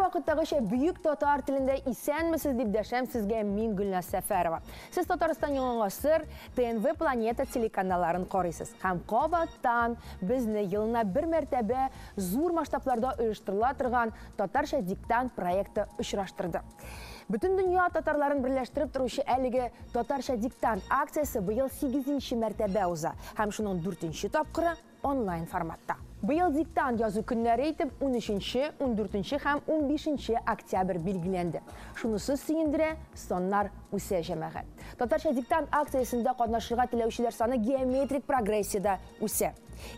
Һәрвакыттагыча бөек татар телендә исәнмесез дип дәшәм сезгә мин Гөлназ Сәфәрова. Сез Татарстан Яңа гасыр, ТНВ Планета телеканалларын карыйсыз. Һәм кабаттан безне елына бер мәртәбә зур масштабларда оештырыла торган Татарча диктант проекты очраштырды. Бөтен дөнья татарларын берләштереп торучы әлеге Татарча диктант акциясе быел сигезенче мәртәбә уза һәм шуның дүртенче тапкыры онлайн форматта. Быел диктант язу көннәре итеп унөченче, ундүртенче һәм унбишенче октябрь билгеләнде. Шунысы сөендерә, саннар үсә, җәмәгать. Татарча диктант акциясендә катнашырга теләүчеләр саны геометрик прогрессиядә үсә.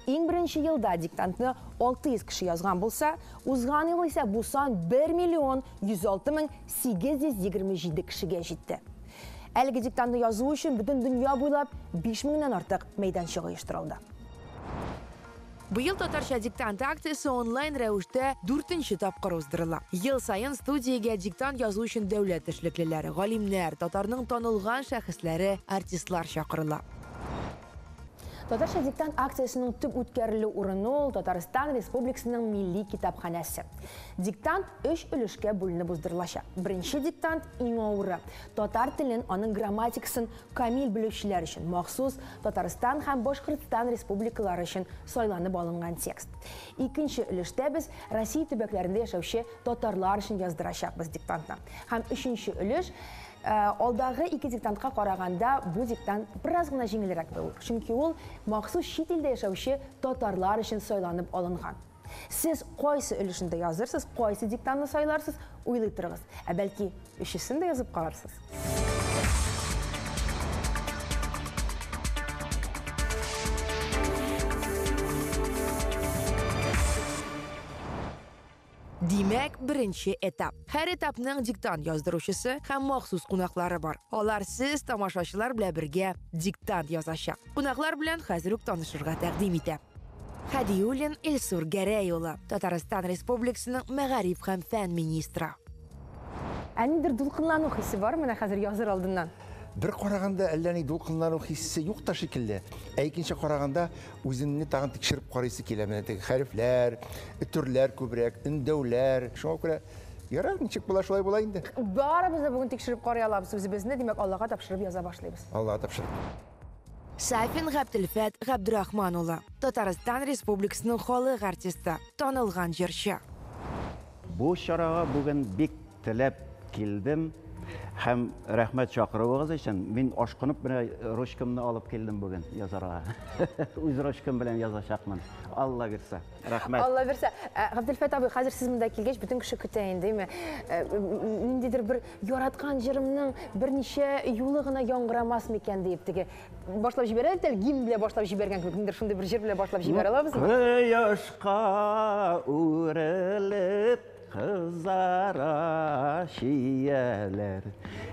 Иң беренче елда диктантны 600 кеше язган булса, узган ел исә бу сан 1 миллион 106 мең 827 кешегә җитте. Әлеге диктантны язу өчен бөтен дөнья буйлап 5 меңнән артык мәйданчык оештырылды. Быел Татарча диктант акциясе онлайн рәвештә дүртенче тапкыр уздырыла. Ел саен студиягә диктант язу өчен дәүләт эшлеклеләре, галимнәр, татарның танылган шәхесләре, артистлар чакырыла. Татарча диктант акциясенең төп үткәрелү урыны ул Татарстан Республикасының Милли китапханәсе. Диктант өч өлешкә бүленеп уздырылачак. Беренче диктант иң авыры. Татар телен, аның грамматикасын камил белүчеләр өчен махсус Татарстан һәм Башкортстан республикалары өчен сайланып алынган текст. Икенче өлештә без Россия төбәкләрендә яшәүче татарлар өчен яздырачакбыз диктантны. Һәм өченче өлеш, алдагы ике диктантка караганда бу диктант бераз гына җиңелрәк булыр, чөнки ул махсус чит илдә яшәүче татарлар өчен сайланып алынган. Сез кайсы өлешендә язырсыз, кайсы диктантны сайларсыз, уйлый торыгыз. Ә бәлки, өчесен дә язып карарсыз. Димәк, беренче этап. Һәр этапның диктант яздыручысы һәм махсус кунаклары бар. Алар сез, тамашачылар белән бергә диктант язачак. Кунаклар белән хәзер үк танышырга тәкъдим итәм. Хәдиуллин Илсур Гәрәй улы, Татарстан Республикасының мәгариф һәм фән министры. Ә ниндидер дулкынлану хисе бар менә хәзер языр алдыннан? Бер караганда әллә ни дулкынлану хисе юк та шикелле. Ә икенче караганда үзеңне тагын тикшереп карыйсы килә. Менә теге хәрефләр, төрләр күбрәк, өндәүләр. Шуңа күрә ярар, ничек була, шулай була инде. Барыбыз да бүген тикшереп карый алабыз үзебезне, димәк, Аллага тапшырып яза башлыйбыз. Аллага тапшырып. Сафин Габделфәт Габдрахман улы, Татарстан Республикасының халык артисты, танылган җырчы. Бу чарага бүген бик теләп килдем һәм рәхмәт чакыруыгыз өчен. Мин ашкынып менә ручкамны алып килдем бүген язарга. Үз ручкам белән язачакмын. Алла бирсә. Рәхмәт. Алла бирсә. Габделфәт абый, хәзер сез монда килгәч, бөтен кеше көтә инде, әйме? Ниндидер бер яраткан җырымның берничә юлы гына яңгырамас микән диеп, теге башлап җибәрә бит әле, гимн белән башлап җибәргән кебек, ниндидер шундый бер җыр белән башлап җибәрә алабызмы? Кояшка үрелеп кызара чияләр.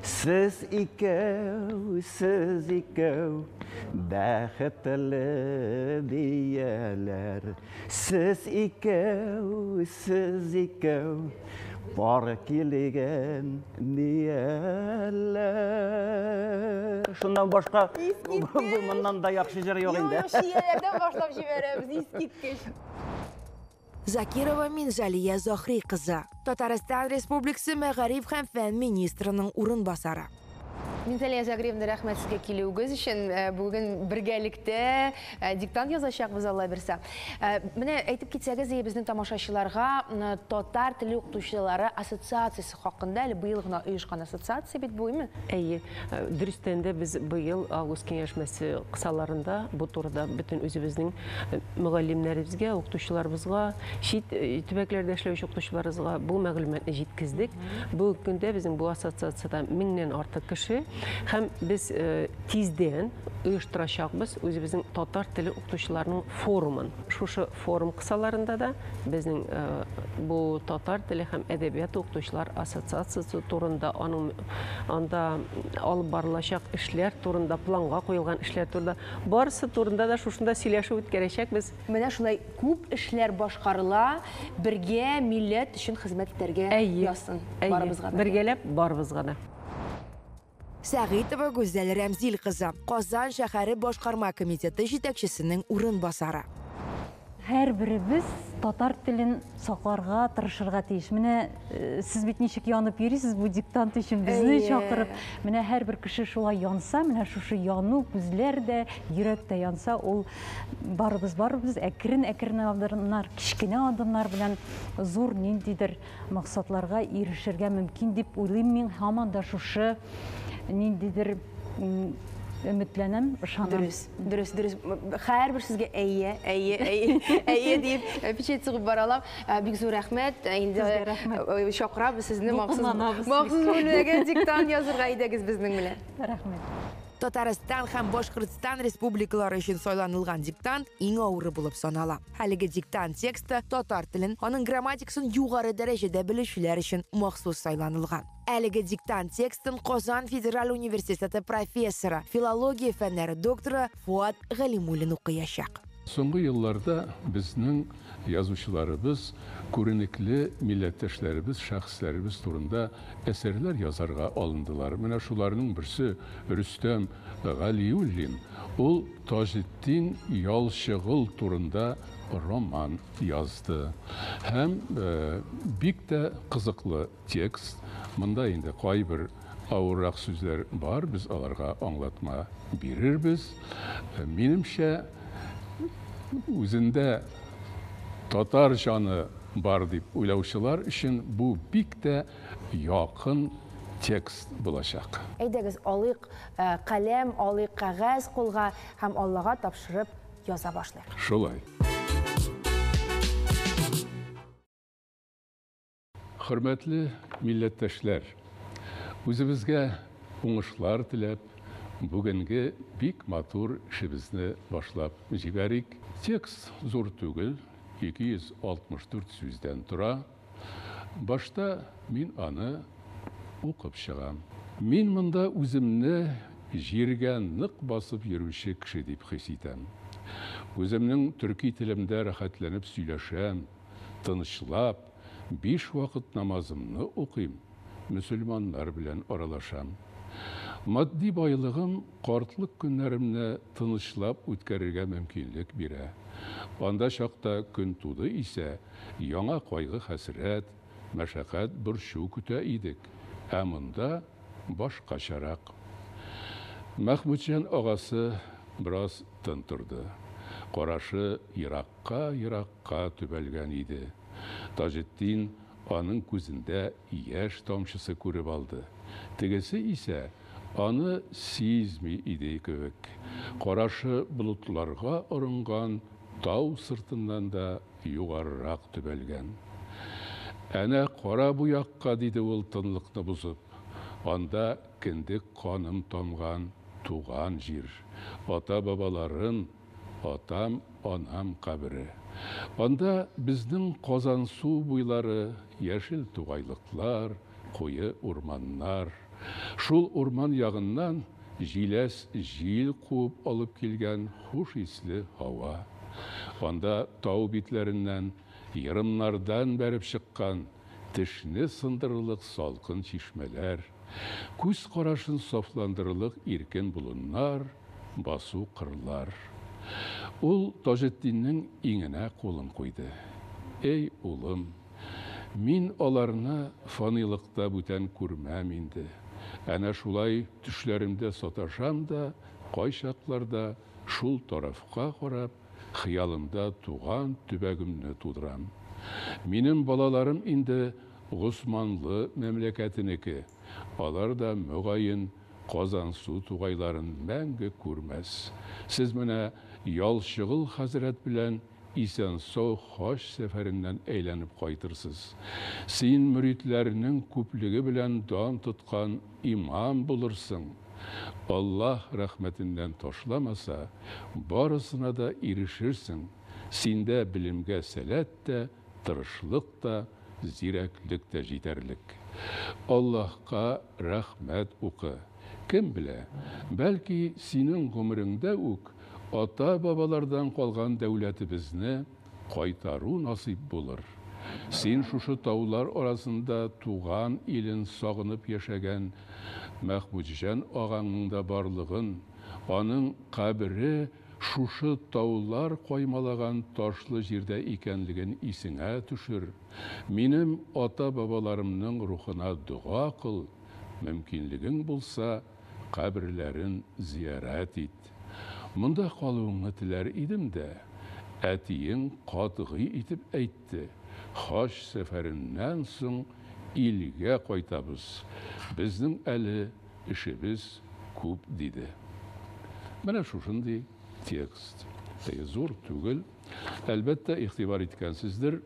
Сез икәү, сез икәү, бәхетле дияләр. Сез икәү, сез икәү, пар килгән дияләр. Шуннан башка бу моннан да яхшы җыр юк инде. Юк, чияләрдән башлап җибәрәбез, искиткеч. Закирова Минзалия Захри кызы, Татарстан Республикасы мәгариф һәм фән министрының урынбасары. Минзалия Загриевна, рәхмәт сезгә килүегез өчен. Бүген бергәлектә диктант язачакбыз, Алла бирсә. Менә әйтеп китсәгез, безнең тамашачыларга татар теле укытучылары ассоциациясе хакында, әле быел гына оешкан ассоциация бит бу, әйме? Әйе, дөрестән дә без быел август киңәшмәсе кысаларында бу турыда бөтен үзебезнең мөгаллимнәребезгә, укытучыларыбызга, чит төбәкләрдә эшләүче укытучыларыбызга бу мәгълүматны җиткездек. Бүгенге көндә безнең бу ассоциациядә меңнән артык кеше һәм без тиздән оештырачакбыз үзебезнең татар теле укытучыларының форумын. Шушы форум кысаларында да безнең бу татар теле һәм әдәбият укытучылар ассоциациясе турында, аның анда алып барылачак эшләр турында, планга куелган эшләр турында, барысы турында да шушында сөйләшү үткәрәчәкбез. Менә шулай күп эшләр башкарыла, бергә милләт өчен хезмәт итәргә язсын барыбызга да. Бергәләп барыбызга да. Сәгыйтова Гүзәл Рәмзил кызы, Казан шәһәре башкарма комитеты җитәкчесенең урынбасары. Һәрберебез татар телен сакларга тырышырга тиеш. Менә сез бит ничек янып йөрисез бу диктант өчен безне чакырып. Менә һәрбер кеше шулай янса, менә шушы яну күзләр дә, йөрәк тә янса, ул барыбыз барыбыз әкрен-әкрен адымнар, кечкенә адымнар белән зур ниндидер максатларга ирешергә мөмкин дип уйлыйм мин. Һаман да шушы ниндидер өметләнәм, ышанам. Дөрес, дөрес, дөрес. Һәрбер сүзгә әйе, әйе, әйе, әйе дип печать сугып бара алам. Бик зур рәхмәт. Инде чакырабыз сезне махсус бүлмәгә диктант язырга, әйдәгез безнең белән. Рәхмәт. Татарстан һәм Башкортстан республикалары өчен сайланылган диктант иң авыры булып санала. Әлеге диктант тексты татар телен, аның грамматикасын югары дәрәҗәдә белүчеләр өчен махсус сайланылган. Әлеге диктант текстын Казан федераль университеты профессоры, филология фәннәре докторы Фуат Галимуллин укыячак. Соңгы елларда безнең язучыларыбыз, күренекле милләттәшләребез, шәхесләребез турында әсәрләр язарга алындылар. Менә шуларның берсе Рөстәм Галиуллин. Ул Таҗетдин Ялчыгол турында роман язды. Һәм бик тә кызыклы текст. Монда инде кайбер авыррак сүзләр бар, без аларга аңлатма бирербез. Минемчә, үзендә татар җаны бар дип уйлаучылар өчен бу бик тә якын текст булачак. Әйдәгез, алыйк каләм, алыйк кәгазь кулга һәм Аллага тапшырып яза башлыйк. Шулай. Хөрмәтле милләттәшләр, үзебезгә уңышлар теләп, бүгенге бик матур эшебезне башлап җибәрик. Текст зур түгел, 264 сүздән тора. Башта мин аны укып чыгам. Мин монда үземне җиргә нык басып йөрүче кеше дип хис итәм. Үземнең төрки телемдә рәхәтләнеп сөйләшәм, тынычлап, 5 вакыт намазымны укыйм, мөселманнар белән аралашам. Матди байлыгым картлык көннәремне тынычлап үткәрергә мөмкинлек бирә. Анда чакта көн туды исә, яңа кайгы хәсрәт, мәшәкать борчу көтә идек, ә монда башкачарак. Мәхмүтҗан агасы бераз тын торды. Карашы еракка-еракка төбәлгән иде. Таҗетдин аның күзендә яшь тамчысы күреп алды. Тегесе исә аны сизми иде кебек. Карашы болытларга орынган тау сыртыннан да югарырак төбәлгән. Әнә кара бу якка, диде ул тынлыкны бозып. Анда кендек каным тамган туган җир, ата-бабаларым, атам, анам кабере. Анда безнең Казансу буйлары, яшел тугайлыклар, куе урманнар. Шул урман ягыннан җиләс җил куып алып килгән хуш исле һава. Анда тау битләреннән, ерымнардан бәреп чыккан тешне сындырырлык салкын чишмәләр, күз карашын сафландырырлык иркен болыннар, басу кырлар. Ул Таҗетдиннең иңенә кулын куйды. Эй, улым, мин аларны фанилыкта бүтән күрмәм инде. Әнә шулай төшләремдә саташам да, кайчакларда шул тарафка карап, хыялымда туган төбәгемне тудырам. Минем балаларым инде Госманлы мәмләкәтенеке. Алар да мөгаен Казансу тугайларын мәңге күрмәс. Сез менә Ялчыгол хәзрәт белән исән-сау хаҗ сәфәреннән әйләнеп кайтырсыз. Син мөритләрнең күплеге белән дан тоткан имам булырсың. Аллаһ рәхмәтеннән ташламаса, барысына да ирешерсең. Синдә белемгә сәләт тә, тырышлык та, зирәклек тә җитәрлек. Аллаһка рәхмәт укы. Кем белә, бәлки синең гомереңдә үк ата-бабалардан калган дәүләтебезне кайтару насыйп булыр. Син шушы таулар арасында туган илен сагынып яшәгән Мәхмүтҗан ағаңның да барлыгын, аның кабере Шушы таулар каймалаган ташлы җирдә икәнлеген исеңә төшер. Минем ата-бабаларымның рухына дога кыл, мөмкинлегең булса, каберләрен зиярәт ит. Монда калуыңны теләр идем дә, әтиең катгый итеп әйтте, хаҗ сәфәреннән соң илгә кайтабыз, безнең әле эшебез күп, диде. Менә шушындый текст. Зур түгел. Әлбәттә, игътибар иткәнсездер,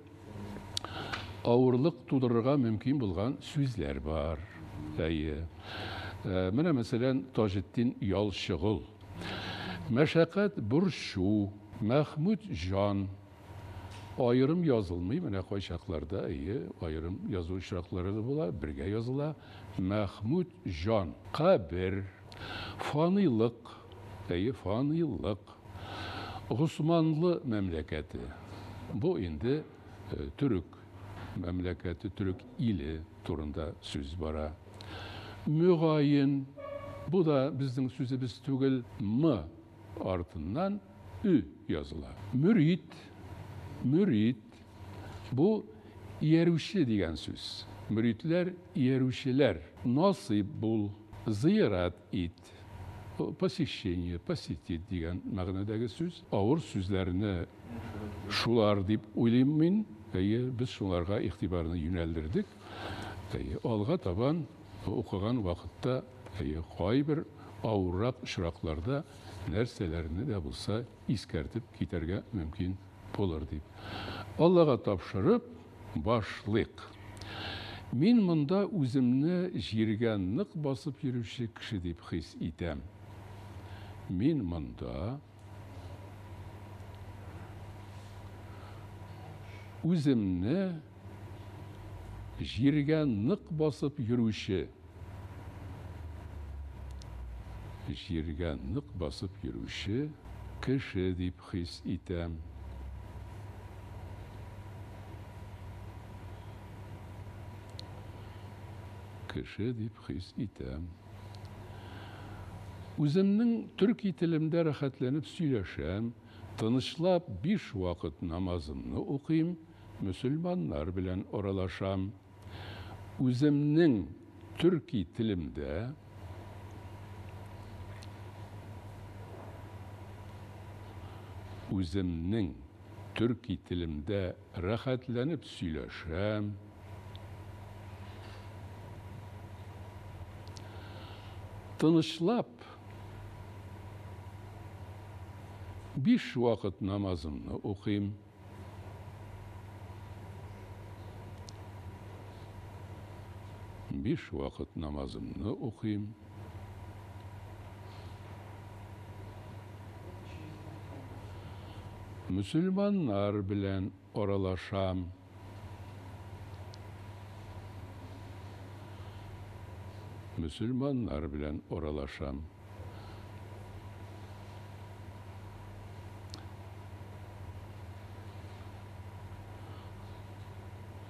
авырлык тудырырга мөмкин булган сүзләр бар. Әйе. Менә, мәсәлән, Таҗетдин Ялчыгол. Мәшәкать, борчу, Мәхмүт җан. Аерым язылмый, менә кайчакларда, әйе, аерым язу очраклары да була, бергә языла. Мәхмүт җан. Кабер, фанилык, әйе, фанилык. Госманлы мәмләкәте. Бу инде төрек мәмләкәте, төрек иле турында сүз бара. Мөгаен, бу да безнең сүзебез түгел, м артыннан ө языла. Мөрит, мөрит, бу иярүче дигән сүз. Мөритләр, иярүчеләр. Насыйп бул, зыярат ит. Посещение, посетить дигән мәгънәдәге сүз. Авыр сүзләрне шулар дип уйлыйм мин. Әйе, без шуларга игътибарны юнәлдердек. Әйе, алга табан укыган вакытта, әйе, кайбер авыррак очракларда нәрсәләрне дә булса искәртеп китәргә мөмкин булыр дип. Аллага тапшырып башлыйк. Мин монда үземне җиргә нык басып йөрүче кеше дип хис итәм. Мин монда үземне җиргә нык басып йөрүче, җиргә нык басып йөрүче кеше дип хис итәм. Кеше дип хис итәм. Үземнең төрки телемдә рәхәтләнеп сөйләшәм, тынычлап 5 вакыт намазымны укыйм, мөселманнар белән аралашам. Үземнең төрки телемдә үземнең төрки телемдә рәхәтләнеп сөйләшәм. Тынычлап 5 вакыт намазымны укыйм. 5 вакыт намазымны укыйм. Мөселманнар белән аралашам. Мөселманнар белән аралашам.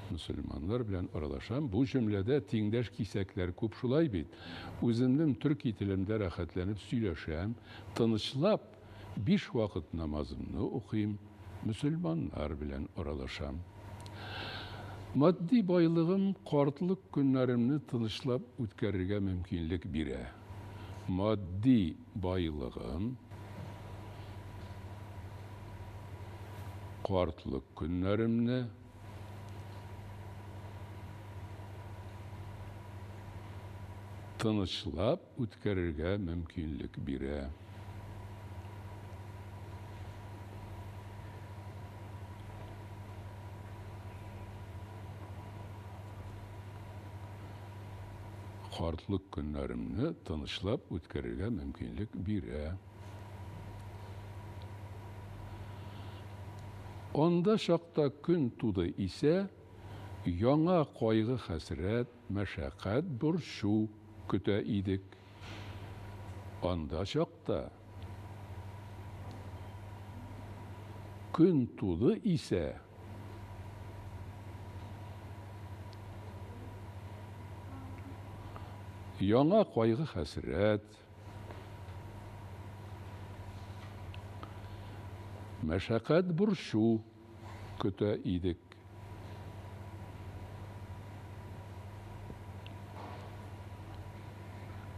Мөселманнар белән аралашам. Бу җөмләдә тиңдәш кисәкләр күп, шулай бит. Үземнең төрки телемдә рәхәтләнеп сөйләшәм, тынычлап 5 вакыт намазымны укыйм, мөселманнар белән аралашам. Матди байлыгым картлык көннәремне тынычлап үткәрергә мөмкинлек бирә. Матди байлыгым картлык көннәремне тынычлап үткәрергә мөмкинлек бирә. Картлык көннәремне тынычлап үткәрергә мөмкинлек бирә. Анда чакта көн туды исә, яңа кайгы хәсрәт, мәшәкать, борчу көтә идек. Анда чакта көн туды исә, яңа кайгы хәсрәт, Мәшәкать борчу көтә идек.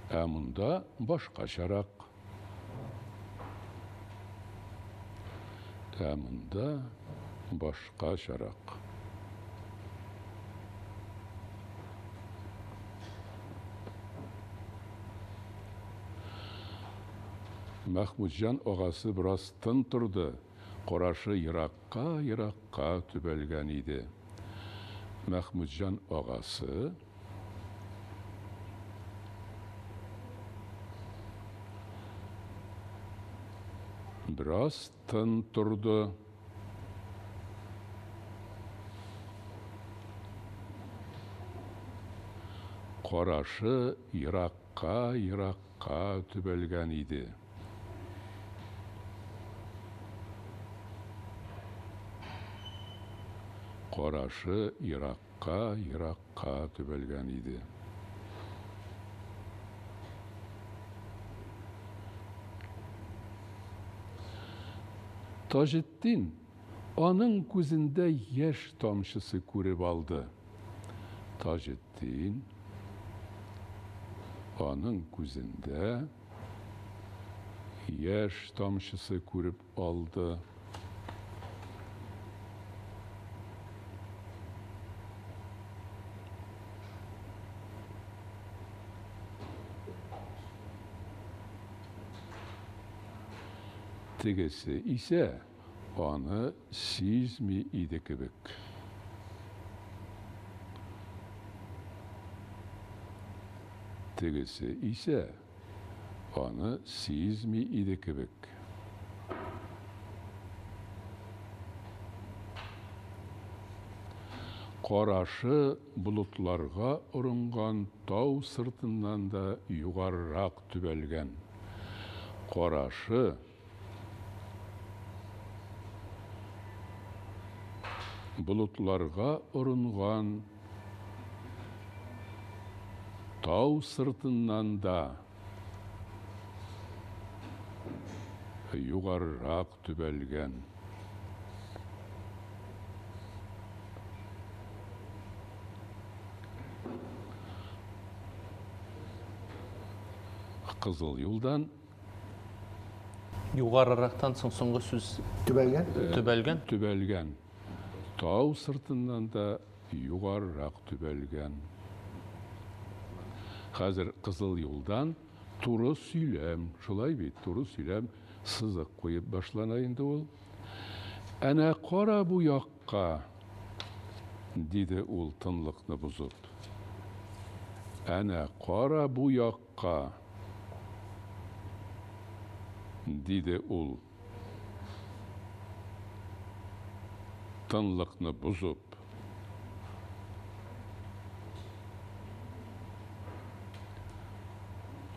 Ә монда башкачарак. Ә монда башкачарак. Мәхмүтҗан агасы бераз тын торды, карашы еракка-еракка төбәлгән иде. Мәхмүтҗан агасы бераз тын торды. Карашы еракка-еракка төбәлгән иде. Карашы еракка-еракка төбәлгән иде. Таҗетдин аның күзендә яшь тамчысы күреп алды. Таҗетдин аның күзендә яшь тамчысы күреп алды. Тегесе исә аны сизми иде кебек. Тегесе исә аны сизми иде кебек. Карашы болытларга орынган тау сыртыннан да югарырак төбәлгән. Карашы болытларга орынган тау сыртыннан да югарырак төбәлгән. Кызыл юлдан Югарырактан соң соңгы сүз Төбәлгән? Төбәлгән. Төбәлгән. Тау сыртыннан да югарырак төбәлгән. Хәзер кызыл юлдан туры сөйләм, шулай бит, туры сөйләм сызык куеп башлана инде ул. Әнә кара бу якка, диде ул тынлыкны бозып. Әнә кара бу якка, диде ул тынлыкны бозып.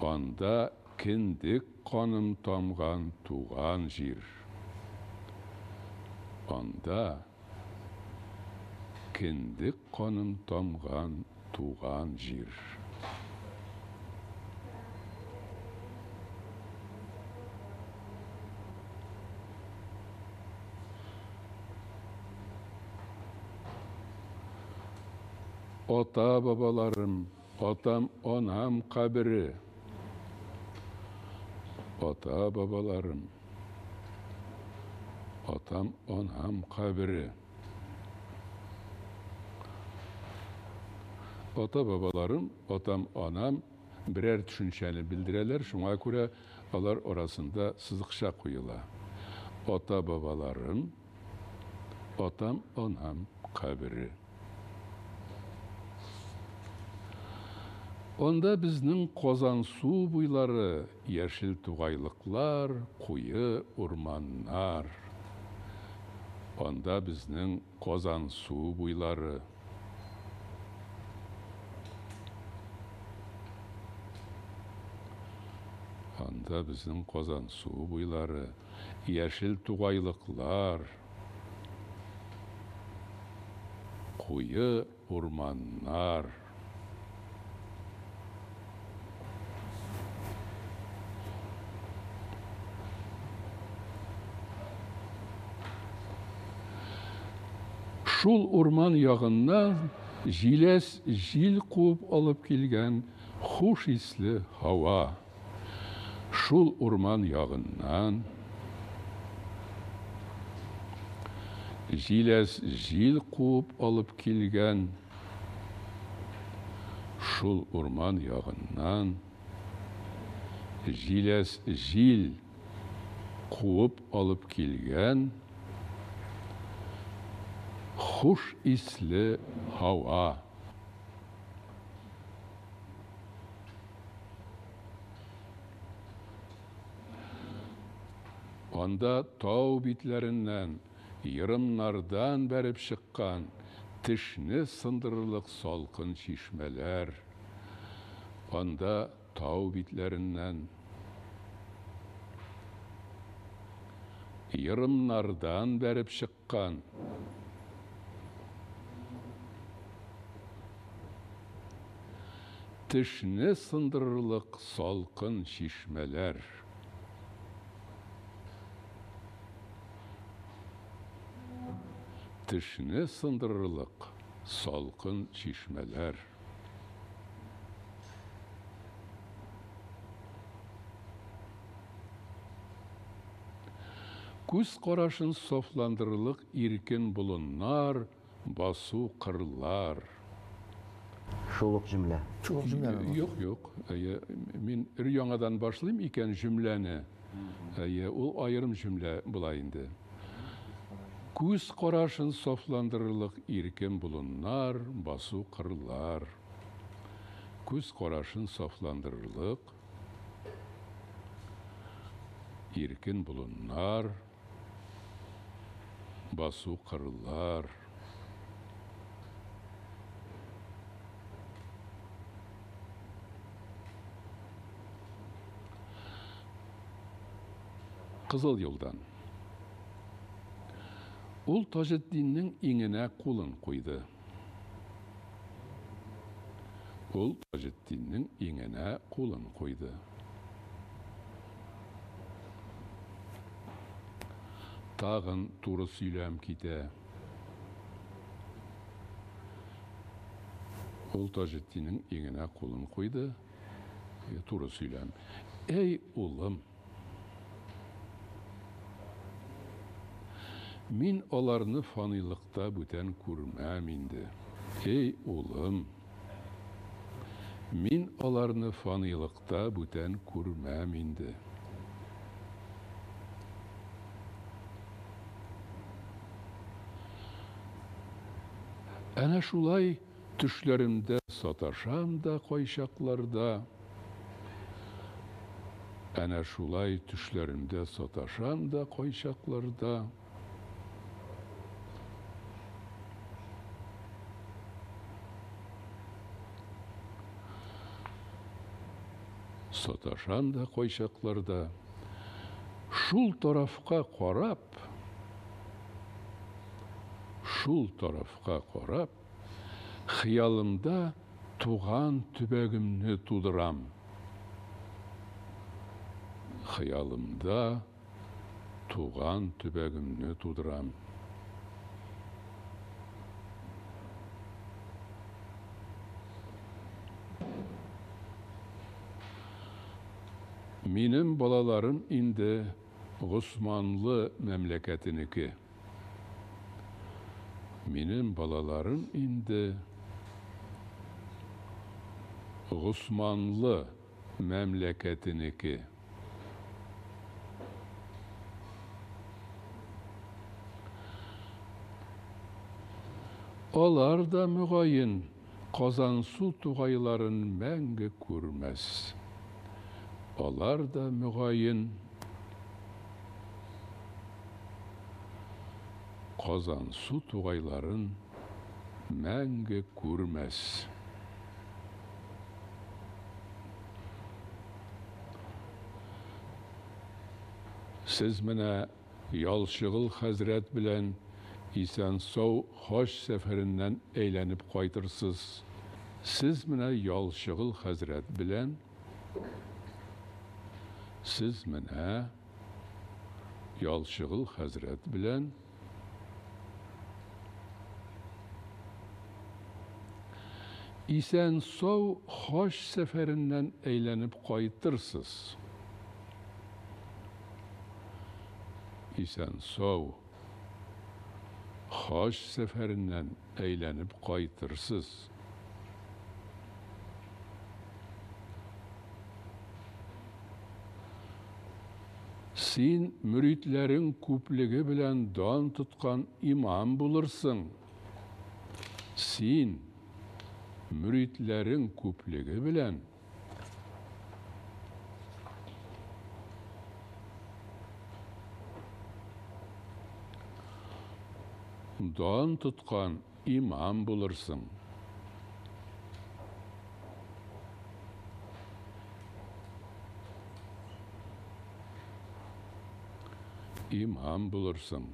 Анда кендек каным тамган туган җир. Анда кендек каным тамган туган җир. Ата бабаларым, атам, анам кабере. Ата бабаларым, атам, анам кабере. Ата бабаларым, атам, анам берәр төшенчәне белдерәләр, шуңа күрә алар арасында сызыкча куела. Ата бабаларым, атам, анам кабере. Анда безнең Казансу буйлары, яшел тугайлыклар, куе урманнар. Анда безнең Казансу буйлары. Анда безнең Казансу буйлары, яшел тугайлыклар, куе урманнар. Шул урман ягыннан җиләс җил куып алып килгән хуш исле һава. Шул урман ягыннан җиләс җил куып алып килгән шул урман ягыннан җиләс җил куып алып килгән хуш исле һава. Анда тау битләреннән, ерымнардан бәреп чыккан тешне сындырырлык салкын чишмәләр. Анда тау битләреннән, ерымнардан бәреп чыккан тешне сындырырлык салкын чишмәләр. Тешне сындырырлык салкын чишмәләр. Күз карашын сафландырырлык иркен болыннар, басу кырлар. Шул ук җөмлә. Шул ук җөмләме бу? Юк, юк. Әйе, мин өр-яңадан башлыйм икән җөмләне. Әйе, ул аерым җөмлә була инде. Күз карашын сафландырырлык иркен болыннар, басу кырлар. Күз карашын сафландырырлык иркен болыннар, басу кырлар. Кызыл юлдан. Ул Таҗетдиннең иңенә кулын куйды. Ул Таҗетдиннең иңенә кулын куйды. Тагын туры сөйләм китә. Ул Таҗетдиннең иңенә кулын куйды. Туры сөйләм. Әй, улым! Мин аларны фанилыкта бүтән күрмәм инде. Эй, улым! Мин аларны фанилыкта бүтән күрмәм инде. Әнә шулай төшләремдә саташам да кайчакларда. Әнә шулай төшләремдә саташам да кайчакларда. Саташам да кайчакларда. Шул тарафка карап, шул тарафка карап, хыялымда туган төбәгемне тудырам. Хыялымда туган төбәгемне тудырам. Минем балаларым инде Госманлы мәмләкәтенеке. Минем балаларым инде Госманлы мәмләкәтенеке. Алар да мөгаен Казансу тугайларын мәңге күрмәс. Алар да мөгаен Казансу тугайларын мәңге күрмәс. Сез менә Ялчыгыл хәзрәт белән исән-сау хаҗ сәфәреннән әйләнеп кайтырсыз. Сез менә Ялчыгыл хәзрәт белән Сез менә Ялчыгыл хәзрәт белән Исән-сау хаҗ сәфәреннән әйләнеп кайтырсыз. Исән-сау хаҗ сәфәреннән әйләнеп кайтырсыз. Син мөритләрең күплеге белән дан тоткан имам булырсың. Син мөритләрең күплеге белән дан тоткан имам булырсың. Имам булырсың.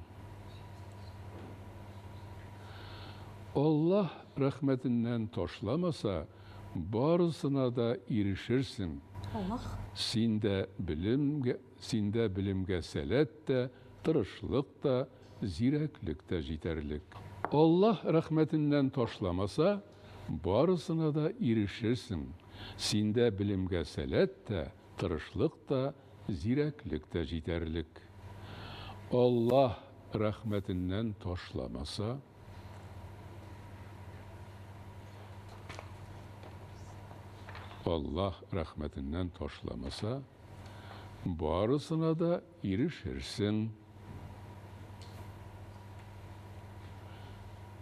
Аллаһ рәхмәтеннән ташламаса, барысына да ирешерсең. Аллаһ. Синдә белемгә, синдә белемгә сәләт тә, тырышлык та, зирәклек тә җитәрлек. Аллаһ рәхмәтеннән ташламаса, барысына да ирешерсең. Синдә белемгә сәләт тә, тырышлык та, зирәклек тә җитәрлек. Аллаһ рәхмәтеннән ташламаса, Аллаһ рәхмәтеннән ташламаса, барысына да ирешерсең.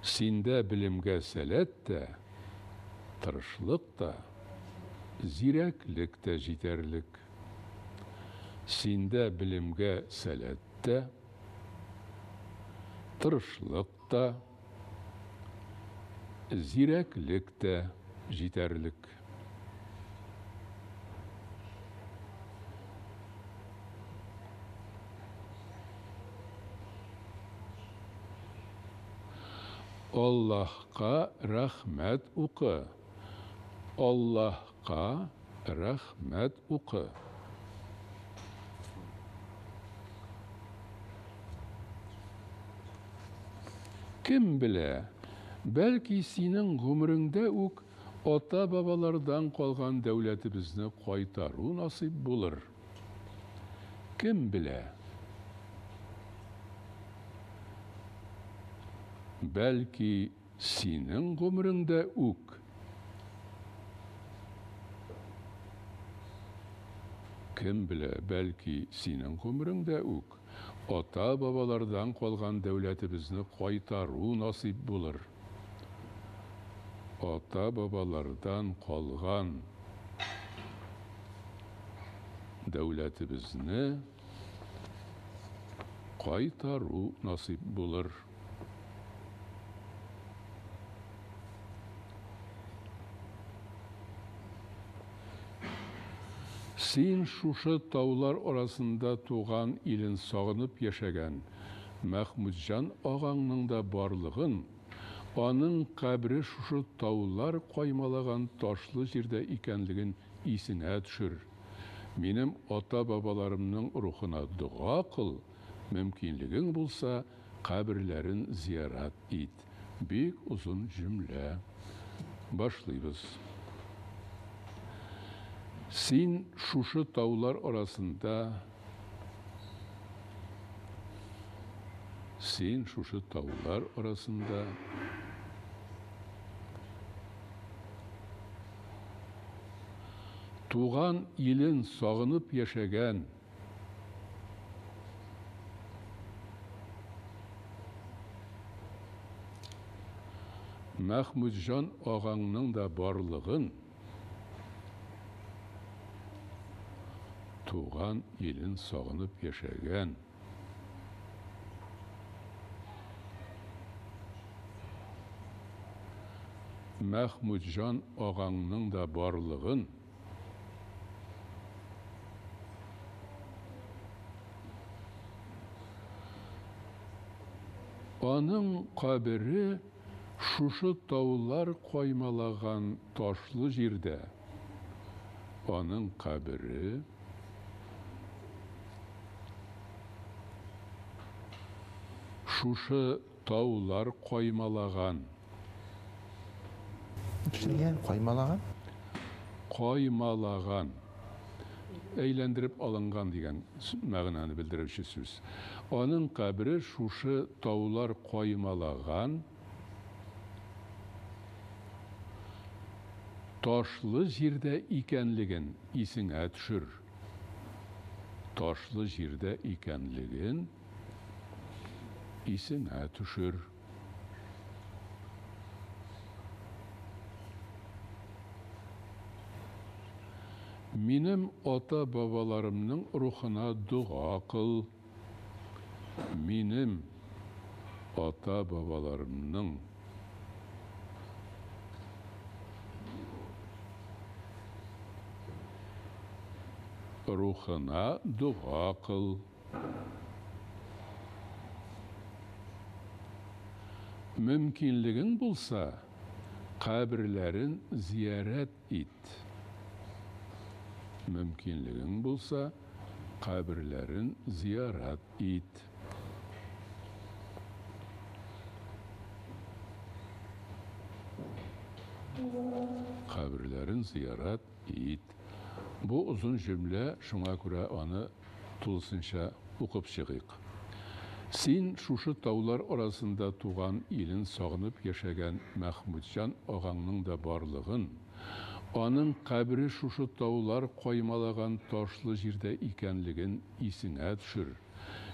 Синдә белемгә сәләт тә, тырышлык та, зирәклек тә җитәрлек. Синдә белемгә сәләт тә, тырышлык та, зирәклек тә җитәрлек. Аллаһка рәхмәт укы. Аллаһка рәхмәт укы. Кем белә, бәлки синең гомереңдә үк ата-бабалардан калган дәүләтебезне кайтару насыйп булыр. Кем белә? Бәлки синең гомереңдә үк Кем белә, бәлки синең гомереңдә үк ата-бабалардан калган дәүләтебезне кайтару насыйп булыр. Ата-бабалардан калган дәүләтебезне кайтару насыйп булыр. Син шушы таулар арасында туган илен сагынып яшәгән Мәхмүтҗан агаңның да барлыгын, аның кабере шушы таулар каймалаган ташлы җирдә икәнлеген исеңә төшер. Минем ата-бабаларымның рухына дога кыл, мөмкинлегең булса, каберләрен зиярат ит. Бик озын җөмлә. Башлыйбыз. Син шушы таулар арасында Син шушы таулар арасында туган илен сагынып яшәгән Мәхмүтҗан агаңның да барлыгын, туган илен сагынып яшәгән Мәхмүтҗан агаңның да барлыгын, Аның кабере шушы таулар каймалаган ташлы җирдә. Аның кабере шушы таулар каймалаган. Төшергән, каймалаган. Каймалаган. Әйләндереп алынган дигән мәгънәне белдерүче сүз. Аның кабере шушы таулар каймалаган ташлы җирдә икәнлеген исеңә төшер. Ташлы җирдә икәнлеген исеңә төшер. Минем ата-бабаларымның рухына дога кыл. Минем ата-бабаларымның рухына дога кыл. Мөмкинлегең булса, каберләрен зиярәт ит. Мөмкинлегең булса, каберләрен зиярат ит. Каберләрен зиярат ит. Бу озын җөмлә, шуңа күрә аны тулысынча укып чыгыйк. Син шушы таулар арасында туган илен сагынып яшәгән Мәхмүтҗан агаңның да барлыгын, аның кабере шушы таулар каймалаган ташлы җирдә икәнлеген исеңә төшер.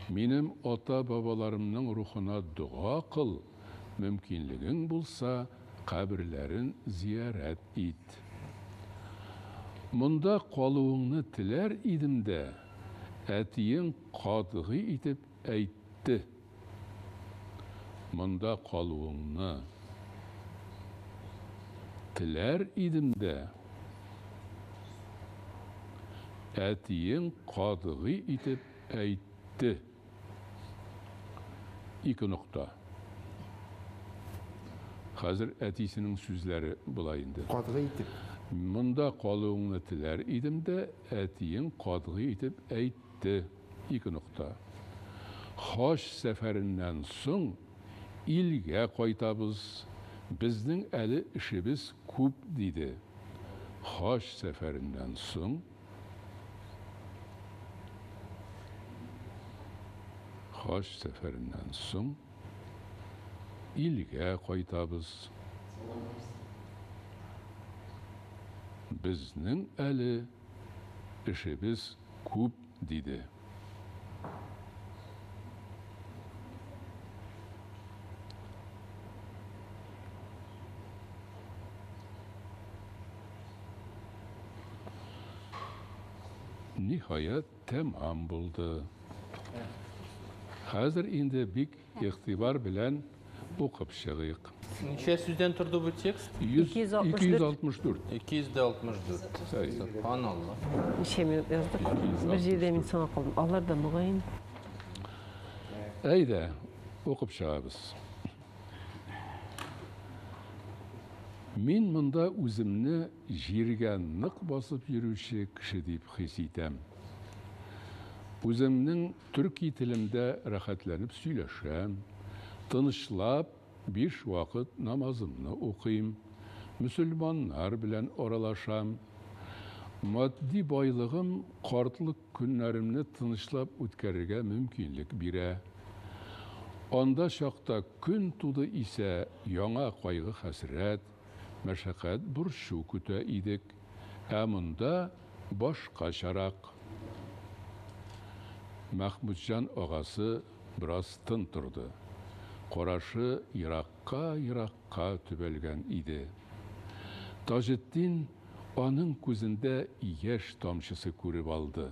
Минем ата-бабаларымның рухына дога кыл, мөмкинлегең булса, каберләрен зиярәт ит. Монда калуыңны теләр идем дә, әтиең катгый итеп әйтте. Монда калуыңны теләр идем дә, әтиең катгый итеп әйтте. Ике нокта. Хәзер әтисенең сүзләре була инде. Катгый итеп. Монда калуыңны теләр идем дә, әтиең катгый итеп әйтте. Ике нокта. Хаҗ сәфәреннән соң илгә кайтабыз. Безнең әле эшебез күп, диде. Хаҗ сәфәреннән соң Хаҗ сәфәреннән соң илгә кайтабыз. Безнең әле эшебез күп, диде. Ниһаять, тәмам булды. Хәзер инде бик игътибар белән укып чыгыйк. Ничә сүздән торды бу текст? 264. 264. Субханалла. Ничә минут яздык? Бер җирдә мин соңа калдым. Алар да мөгаен. Әйдә, укып чыгабыз. Мин монда үземне җиргә нык басып йөрүче кеше дип хис итәм. Үземнең төрки телемдә рәхәтләнеп сөйләшәм, тынычлап 5 вакыт намазымны укыйм, мөселманнар белән аралашам. Матди байлыгым картлык көннәремне тынычлап үткәрергә мөмкинлек бирә. Анда чакта көн туды исә яңа кайгы-хәсрәт, мәшәкать борчу көтә идек. Ә монда башкачарак. Мәхмүтҗан агасы бераз тын торды. Карашы еракка-еракка төбәлгән иде. Таҗетдин аның күзендә яшь тамчысы күреп алды.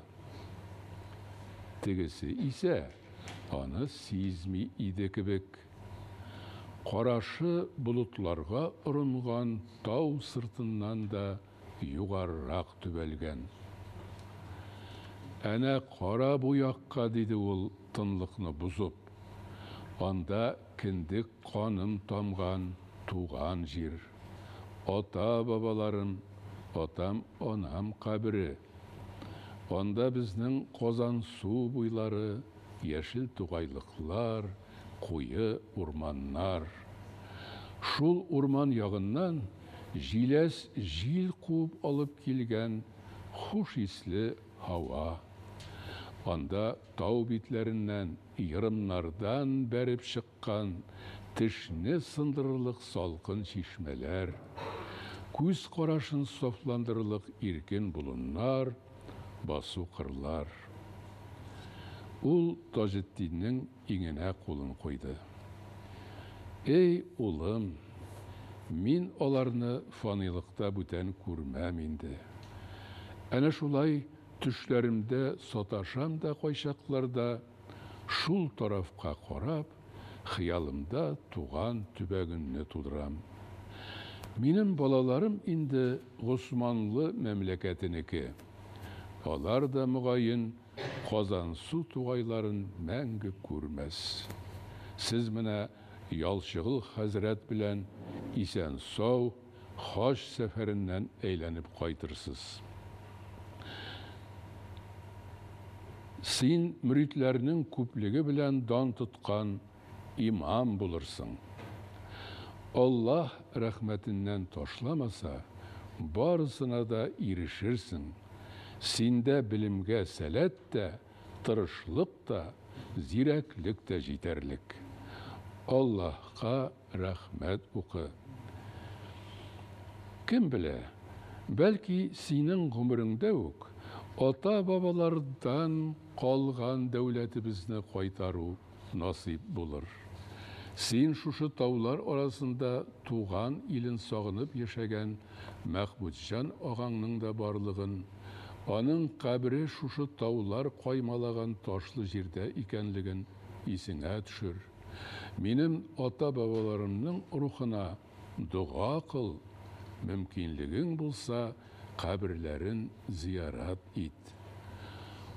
Тегесе исә аны сизми иде кебек. Карашы болытларга орынган тау сыртыннан да югарырак төбәлгән. Әнә кара бу якка, диде ул тынлыкны бозып. Анда кендек каным тамган туган җир. Ата-бабаларым, атам-анам кабере. Анда безнең Казансу буйлары, яшел тугайлыклар, куе урманнар. Шул урман ягыннан Җиләс җил куып алып килгән хуш исле һава. Анда тау битләреннән, ерымнардан бәреп чыккан тешне сындырырлык салкын чишмәләр, күз карашын сафландырырлык иркен болыннар, басу-кырлар. Ул Таҗетдиннең иңенә кулын куйды. Эй, улым, мин аларны фанилыкта бүтән күрмәм инде. Әнә шулай төшләремдә саташам да кайчакларда, шул тарафка карап, хыялымда туган төбәгемне тудырам. Минем балаларым инде Госманлы мәмләкәтенеке. Алар да, мөгаен, Казансу тугайларын мәңге күрмәс. Сез менә Ялчыгыл хәзрәт белән исән-сау хаҗ сәфәреннән әйләнеп кайтырсыз. Син мөритләрнең күплеге белән дан тоткан имам булырсың. Аллаһ рәхмәтеннән ташламаса, барысына да ирешерсең. Синдә белемгә сәләт тә, тырышлык та, зирәклек тә җитәрлек. Аллаһка рәхмәт укы. Кем белә, бәлки синең гомереңдә үк ата-бабалардан калган дәүләтебезне кайтару насыйп булыр. Син шушы таулар арасында туган илен сагынып яшәгән Мәхмүтҗан ағаңның да барлыгын, аның кабере шушы таулар каймалаган ташлы җирдә икәнлеген исеңә төшер. Минем ата-бабаларымның рухына дога кыл, мөмкинлегең булса, каберләрен зиярат ит.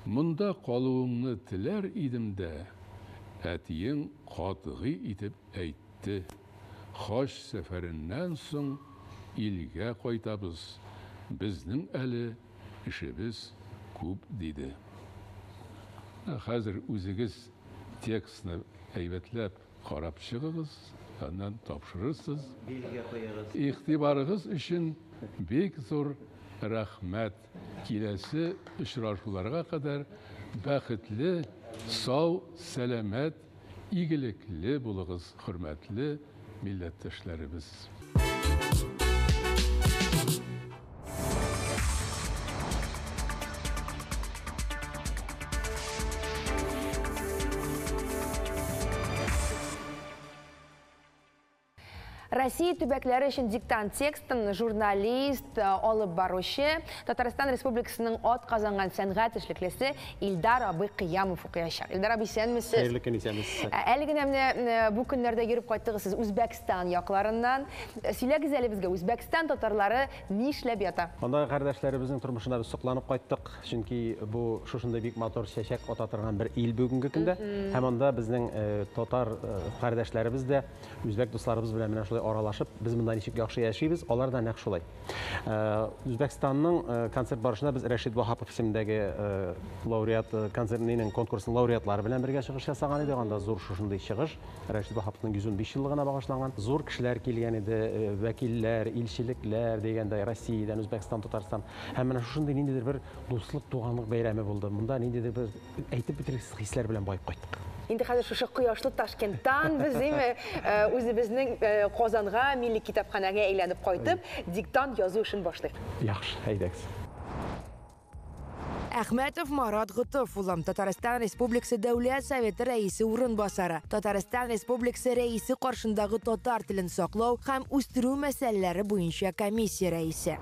Монда калуыңны теләр идем дә, әтиең катгый итеп әйтте. Хаҗ сәфәреннән соң илгә кайтабыз, безнең әле эшебез күп, диде. Хәзер үзегез текстны әйбәтләп карап чыгыгыз, аннан тапшырырсыз. Билге куегыз. Игътибарыгыз өчен бик зур рәхмәт. Киләсе очрашуларга кадәр бәхетле, сау, сәламәт, игелекле булыгыз, хөрмәтле милләттәшләребез. Россия төбәкләре өчен диктант текстын журналист, алып баручы, Татарстан Республикасының атказанган сәнгать эшлеклесе Илдар абый Кыямов укыячак. Илдар абый, исәнмесез? Хәерле көн, исәнмесез. Әле генә менә бу көннәрдә йөреп кайттыгыз сез Үзбәкстан якларыннан. Сөйләгез әле безгә, Үзбәкстан татарлары нишләп ята? Андагы кардәшләребезнең тормышына без сокланып кайттык, чөнки бу шушындый бик матур чәчәк ата торган бер ил бүгенге көндә. Һәм анда безнең татар кардәшләребез дә үзбәк дусларыбыз белән менә шулай аралашып, без монда ничек яхшы яшибез, алар да нәкъ шулай. Үзбәкстанның концерт барышында без Рәшид Ваһапов исемендәге лауреат концертның конкурсының лауреатлары белән бергә чыгыш ясаган идек. Анда зур шушындый чыгыш Рәшид Ваһаповның 115 еллыгына багышланган. Зур кешеләр килгән иде, вәкилләр, илчелекләр дигәндәй, Россиядән, Үзбәкстан, Татарстан. Һәм менә шушындый ниндидер бер дуслык, туганлык бәйрәме булды. Монда ниндидер бер әйтеп бетергесез хисләр белән баеп кайттык. Инде хәзер шушы кояшлы Ташкенттан без име үзебезнең Казанга, милли китапханәгә әйләнеп кайтып, диктант язу эшен башлыйк. Яхшы, әйдәгез. Әхмәтов Марат Готыф улы, Татарстан Республикасы Дәүләт Советы Рәисе урынбасары, Татарстан Республикасы Рәисе каршындагы татар телен саклау һәм үстерү мәсьәләләре буенча комиссия рәисе.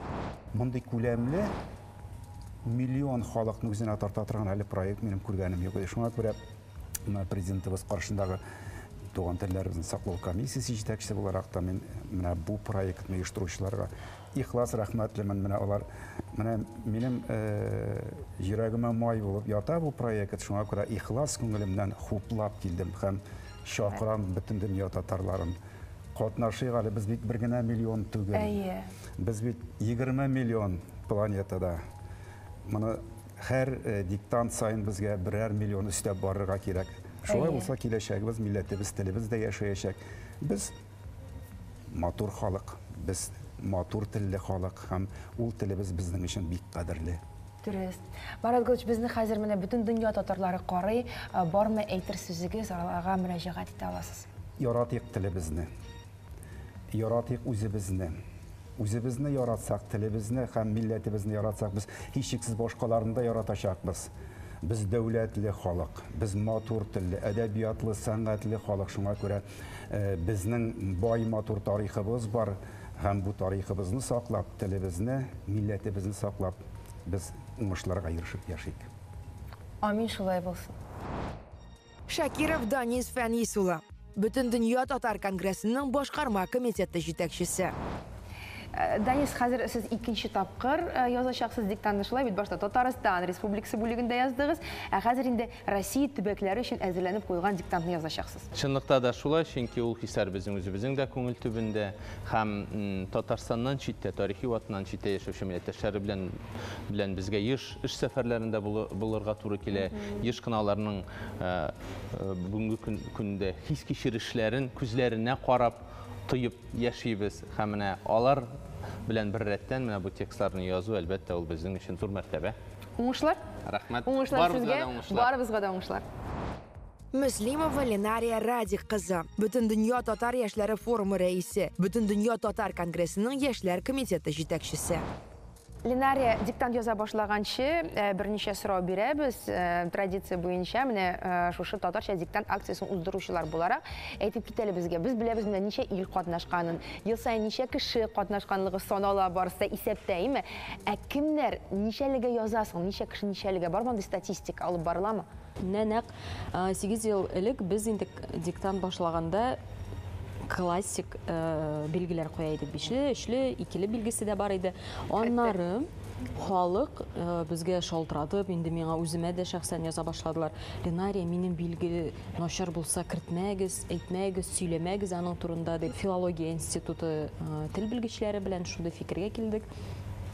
Мондый күләмле миллион халыкны үзенә тарта торган әле проект минем күргәнем юк иде. Шуңа күрә президентыбыз каршындагы туган телләребезне саклау комиссиясе җитәкчесе буларак та мин менә бу проектны оештыручыларга ихлас рәхмәтлемен. Менә алар, менә минем йөрәгемә май булып ята бу проект. Шуңа күрә ихлас күңелемнән хуплап килдем һәм чакырам бөтен дөнья татарларын. Катнашыйк әле, без бит бер генә миллион түгел. Без бит 20 миллион планетада. Моны һәр диктант сайын безгә берәр миллион өстәп барырга кирәк. Шулай булса киләчәгебез, милләтебез, телебез дә яшәячәк. Без матур халык, без матур телле халык һәм ул телебез безнең өчен бик кадерле. Дөрес. Марат Галич, безне хәзер менә бөтен дөнья татарлары карый, бармы әйтер сүзегез, аларга мөрәҗәгать итә аласыз. Яратыйк телебезне. Яратыйк үзебезне. Үзебезне яратсак, телебезне һәм милләтебезне яратсак, без һичшиксез башкаларны да яратачакбыз. Без дәүләтле халык, без матур телле, әдәбиятлы, сәнгатьле халык. Шуңа күрә безнең бай матур тарихыбыз бар һәм бу тарихыбызны саклап, телебезне, милләтебезне саклап, без уңышларга ирешеп яшик. Амин, шулай булсын. Шакиров Данис Фәнис улы, Бөтендөнья татар конгрессының башкарма комитеты җитәкчесе. Данис, хәзер сез икенче тапкыр язачаксыз диктантны, шулай бит? Башта Татарстан Республикасы бүлегендә яздыгыз, ә хәзер инде Россия төбәкләре өчен әзерләнеп куелган диктантны язачаксыз. Чынлыкта да шулай, чөнки ул хисләр безнең үзебезнең дә күңел төбендә һәм Татарстаннан читтә, тарихи ватаннан читтә яшәүче милләттәшләре белән безгә еш эш сәфәрләрендә булырга туры килә. Еш кына аларның бүгенге көндә хис-кичерешләрен күзләренә карап тоеп яшибез. Һәм менә алар белән бер рәттән менә бу текстларны язу, әлбәттә, ул безнең өчен зур мәртәбә. Уңышлар? Рәхмәт. Уңышлар сезгә, барыбызга да уңышлар. Мөслимова Ленария Радик кызы, Бөтендөнья татар яшьләре форумы рәисе, Бөтендөнья татар конгрессының яшьләр комитеты җитәкчесе. Ленария, диктант яза башлаганчы берничә сорау бирәбез. Традиция буенча менә шушы татарча диктант акциясен уздыручылар буларак әйтеп китәле безгә. Без беләбез менә ничә ил катнашканын, ел саен ничә кеше катнашканлыгы санала барысы исәптә, әйме? Ә кемнәр ничәлегә язасың, ничә кеше ничәлегә, бар мондый статистика алып барыламы? Менә нәкъ 8 ел элек без инде диктант башлаганда классик билгеләр куя идек. Бишле, өчле, икеле билгесе дә бар иде. Аннары халык безгә шалтыратып, инде миңа үземә дә шәхсән яза башладылар. Ленария, минем билге начар булса кертмәгез, әйтмәгез, сөйләмәгез аның турында дип. Филология институты тел белгечләре белән шундый фикергә килдек.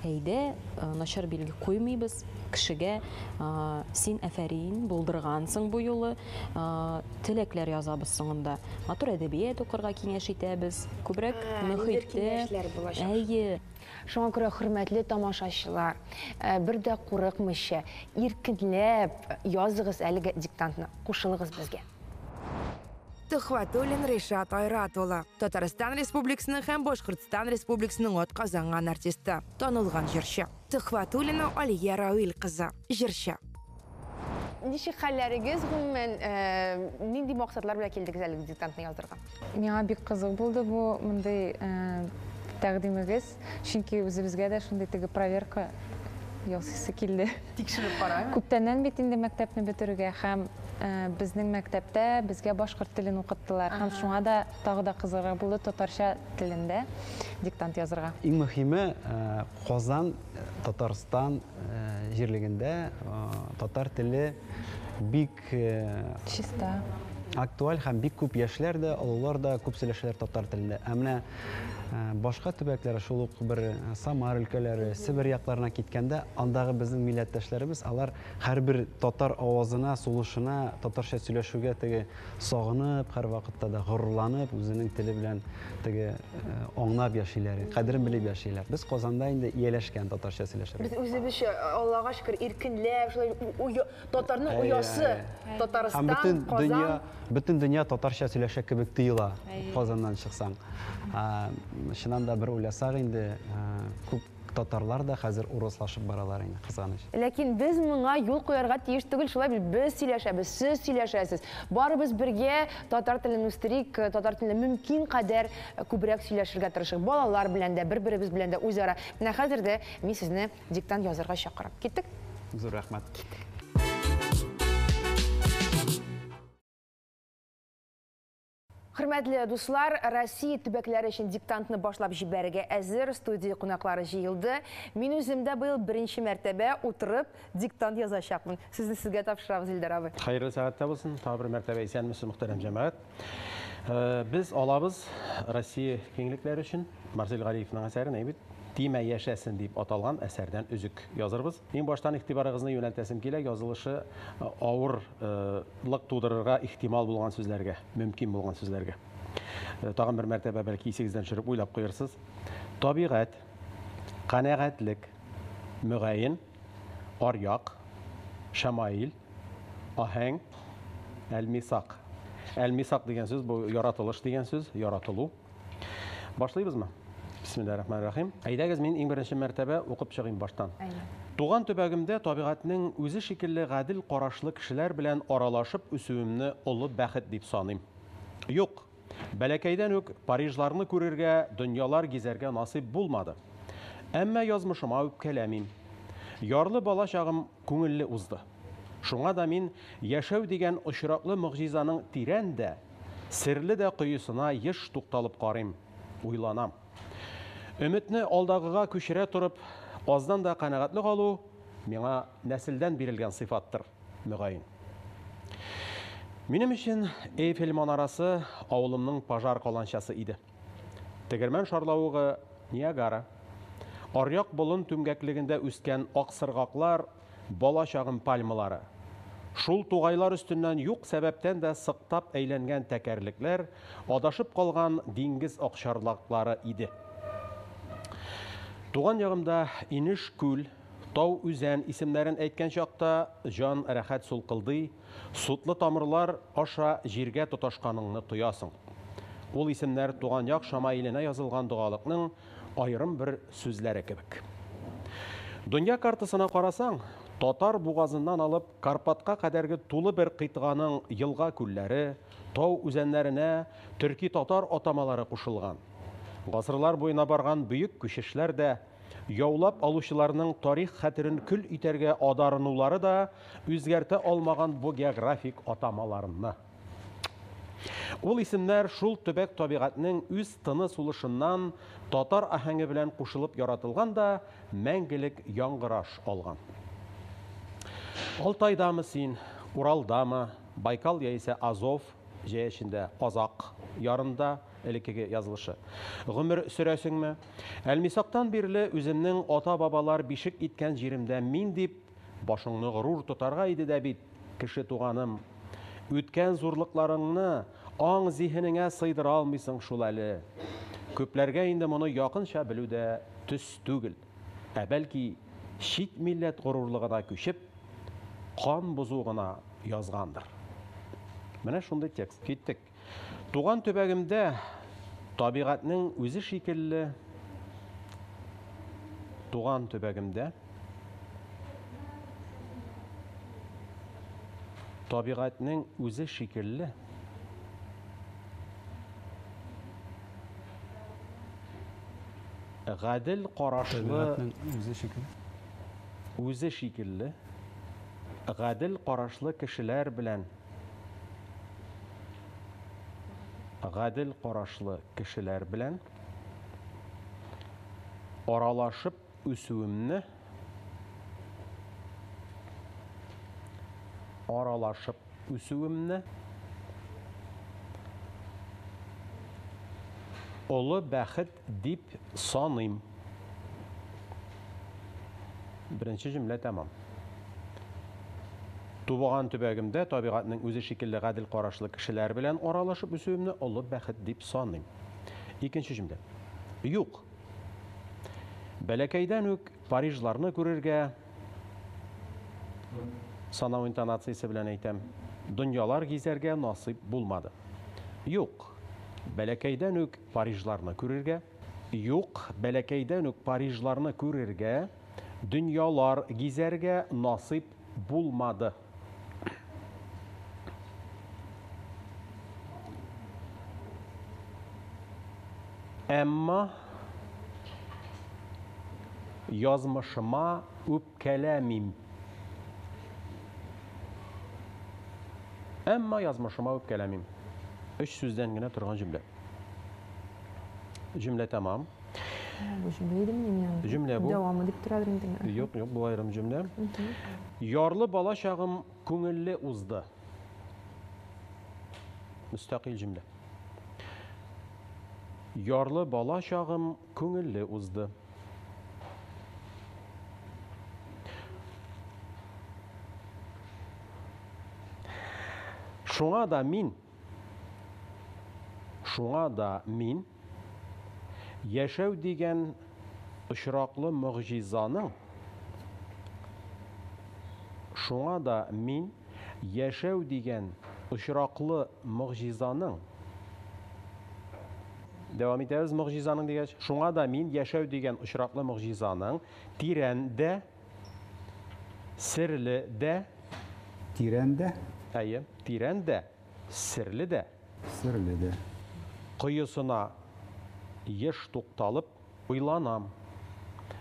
Әйдә, начар билге куймыйбыз кешегә, син әфәрин, булдыргансың бу юлы, теләкләр язабыз соңында. Матур әдәбият укырга киңәш итәбез, күбрәк мөхиттә. Әйе. Шуңа күрә, хөрмәтле тамашачылар, бер дә курыкмыйча, иркенләп языгыз әлеге диктантны, кушылыгыз безгә. Төхвәтуллин Ришат Айрат улы, Татарстан Республикасының һәм Башкортстан Республикасының атказанган артисты, танылган җырчы. Төхвәтуллина Алия Равил кызы, җырчы. Ничек хәлләрегез, гомумән, нинди максатлар белән килдегез әлеге диктантны язырга? Миңа бик кызык булды бу мондый тәкъдимегез, чөнки үзебезгә дә шундый теге проверка ясыйсы килде. Тикшереп караймы? Күптәннән бит инде мәктәпне бетерүгә һәм безнең мәктәптә безгә башкорт телен укыттылар. Һәм шуңа да тагы да кызыграк булды татарча телендә диктант язырга. Иң мөһиме, Казан, Татарстан җирлегендә татар теле бик чиста, актуаль һәм бик күп яшьләр дә, олылар да күп сөйләшәләр татар телендә. Ә менә башка төбәкләр, шул ук бер Самар өлкәләре, Себер якларына киткәндә, андагы безнең милләттәшләребез, алар һәрбер татар авазына, сулышына, татарча сөйләшүгә теге сагынып, һәр вакытта да горурланып, үзенең теле белән теге аңлап яшиләр, кадерен белеп яшиләр. Без Казанда инде ияләшкән татарча сөйләшергә. Без үзебезчә, Аллага шөкер, иркенләп, шулай татарның оясы, Татарстан, Казан. Бөтен дөнья татарча сөйләшә кебек тоела Казаннан чыксаң. Чыннан да бер уйласак инде, күп татарлар да хәзер урыслашып баралар инде, кызганыч. Ләкин без моңа юл куярга тиеш түгел, шулай бит, без сөйләшәбез, сез сөйләшәсез. Барыбыз бергә татар телен үстерик, татар телен мөмкин кадәр күбрәк сөйләшергә тырышыйк. Балалар белән дә, бер-беребез белән дә үзара. Менә хәзер дә мин сезне диктант язырга чакырам. Киттек? Зур рәхмәт. Киттек. Хөрмәтле дуслар, Россия төбәкләре өчен диктантны башлап җибәрергә әзер, студия кунаклары җыелды. Мин үзем дә быел беренче мәртәбә утырып диктант язачакмын. Сүзне сезгә тапшырабыз, Илдар абый. Хәерле сәгатьтә булсын. Тагы бер мәртәбә исәнмесез, мөхтәрәм җәмәгать. Без алабыз Россия киңлекләре өчен Марсель Галиевның әсәрен, әйбит, Тимә яшәсен дип аталган әсәрдән өзек язырбыз. Иң баштан игътибарыгызны юнәлтәсем килә, язылышы авырлык тудырырга ихтимал булган сүзләргә, мөмкин булган сүзләргә. Тагын бер мәртәбә бәлки исегездән төшереп уйлап куерсыз. Табигать, канәгатьлек, мөгаен, аръяк, шәмаил, аһәң, әлмисак. Әлмисак дигән сүз бу яратылыш дигән сүз, яратылу. Башлыйбызмы? Бисмиллаһир-рахманир-рахим. Әйдәгез, мин иң беренче мәртәбә укып чыгыйм баштан. Туган төбәгемдә табигатьнең үзе шикелле гадел карашлы кешеләр белән аралашып үсүемне олы бәхет дип саныйм. Юк, бәләкәйдән үк Парижларны күрергә, дөньялар гизәргә насыйп булмады. Әмма язмышыма үпкәләмим. Ярлы бала чагым күңелле узды. Шуңа да мин яшәү дигән очраклы могҗизаның тирән дә, серле дә коесына еш тукталып карыйм, уйланам. Өметне алдагыга күчерә торып, аздан да канәгатьлек алу миңа нәселдән бирелгән сыйфаттыр, мөгаен. Минем өчен Эйфель манарасы авылымның пожар каланчасы иде. Тегермән шарлавыгы Ниагара. Аръяк болын түмгәклегендә үскән аксыргаклар бала чагым пальмалары. Шул тугайлар өстеннән юк сәбәптән дә сыктап әйләнгән тәкәрлекләр, адашып калган диңгез акчарлаклары иде. Туган ягымда инеш-күл, тау-үзән исемнәрен әйткән чакта җан рәхәт сулкылдый, сутлы тамырлар аша җиргә тоташканыңны тоясың. Ул исемнәр туган як шамаиленә язылган догалыкның аерым бер сүзләре кебек. Дөнья картасына карасаң, Татар бугазыннан алып Карпатка кадәрге тулы бер кыйтганың елга-күлләре, тау үзәннәренә төрки-татар атамалары кушылган. Гасырлар буена барган бөек күчешләр дә, яулап алучыларның тарих хәтерен көл итәргә адарынулары да үзгәртә алмаган бу географик атамаларны. Ул исемнәр шул төбәк табигатьнең үз тыны-сулышыннан татар аһәңе белән кушылып яратылган да мәңгелек яңгыраш алган. Алтайдамы син, Уралдамы, Байкал яисә Азов, җәя эчендә Азак ярында, элеккеге язылышы, гомер сөрәсеңме? Әлмисактан бирле үземнең ата-бабалар бишек иткән җиремдә мин дип, башыңны горур тотарга иде дә бит, кеше туганым. Үткән зурлыкларыңны аң-зиһенеңә сыйдыра алмыйсың шул әле. Күпләргә инде моны якынча белү дә төс түгел. Ә бәлки, чит милләт горурлыгына күчеп, кан бозу гына язгандыр. Менә шундый текст. Киттек. Туган төбәгемдә табигатьнең үзе шикелле Туган төбәгемдә табигатьнең үзе шикелле гадел карашлы Табигатьнең үзе шикелле үзе шикелле гадел карашлы кешеләр белән гадел карашлы кешеләр белән аралашып үсүемне аралашып үсүемне олы бәхет дип саныйм. Беренче җөмлә тәмам. Тубыган төбәгемдә табигатьнең үзе шикелле гадел карашлы кешеләр белән аралашып үсүемне олы бәхет дип саныйм. Икенче җөмлә. Юк. Бәләкәйдән үк Парижларны күрергә, санау интонациясе белән әйтәм, дөньялар гизәргә насыйп булмады. Юк. Бәләкәйдән үк Парижларны күрергә, юк, бәләкәйдән үк Парижларны күрергә, дөньялар гизәргә насыйп булмады. Әмма язмышыма үпкәләмим. Әмма язмышыма үпкәләмим. Өч сүздән генә торган җөмлә. Җөмлә тәмам. Бу җөмлә идеме ни? Җөмлә бу. Дәвамы дип торадыр инде. Юк, юк, бу аерым җөмлә. Ярлы бала чагым күңелле узды. Мөстәкыйль җөмлә. Ярлы бала чагым күңелле узды. Шуңа да мин, шуңа да мин Яшәү дигән очраклы могҗизаның, шуңа да мин яшәү дигән очраклы могҗизаның, дәвам итәбез могҗизаның дигәч, шуңа да мин яшәү дигән очраклы могҗизаның тирән дә, серле дә, Тирән дә? Әйе, тирән дә, серле дә. Серле дә. Коесына еш тукталып уйланам.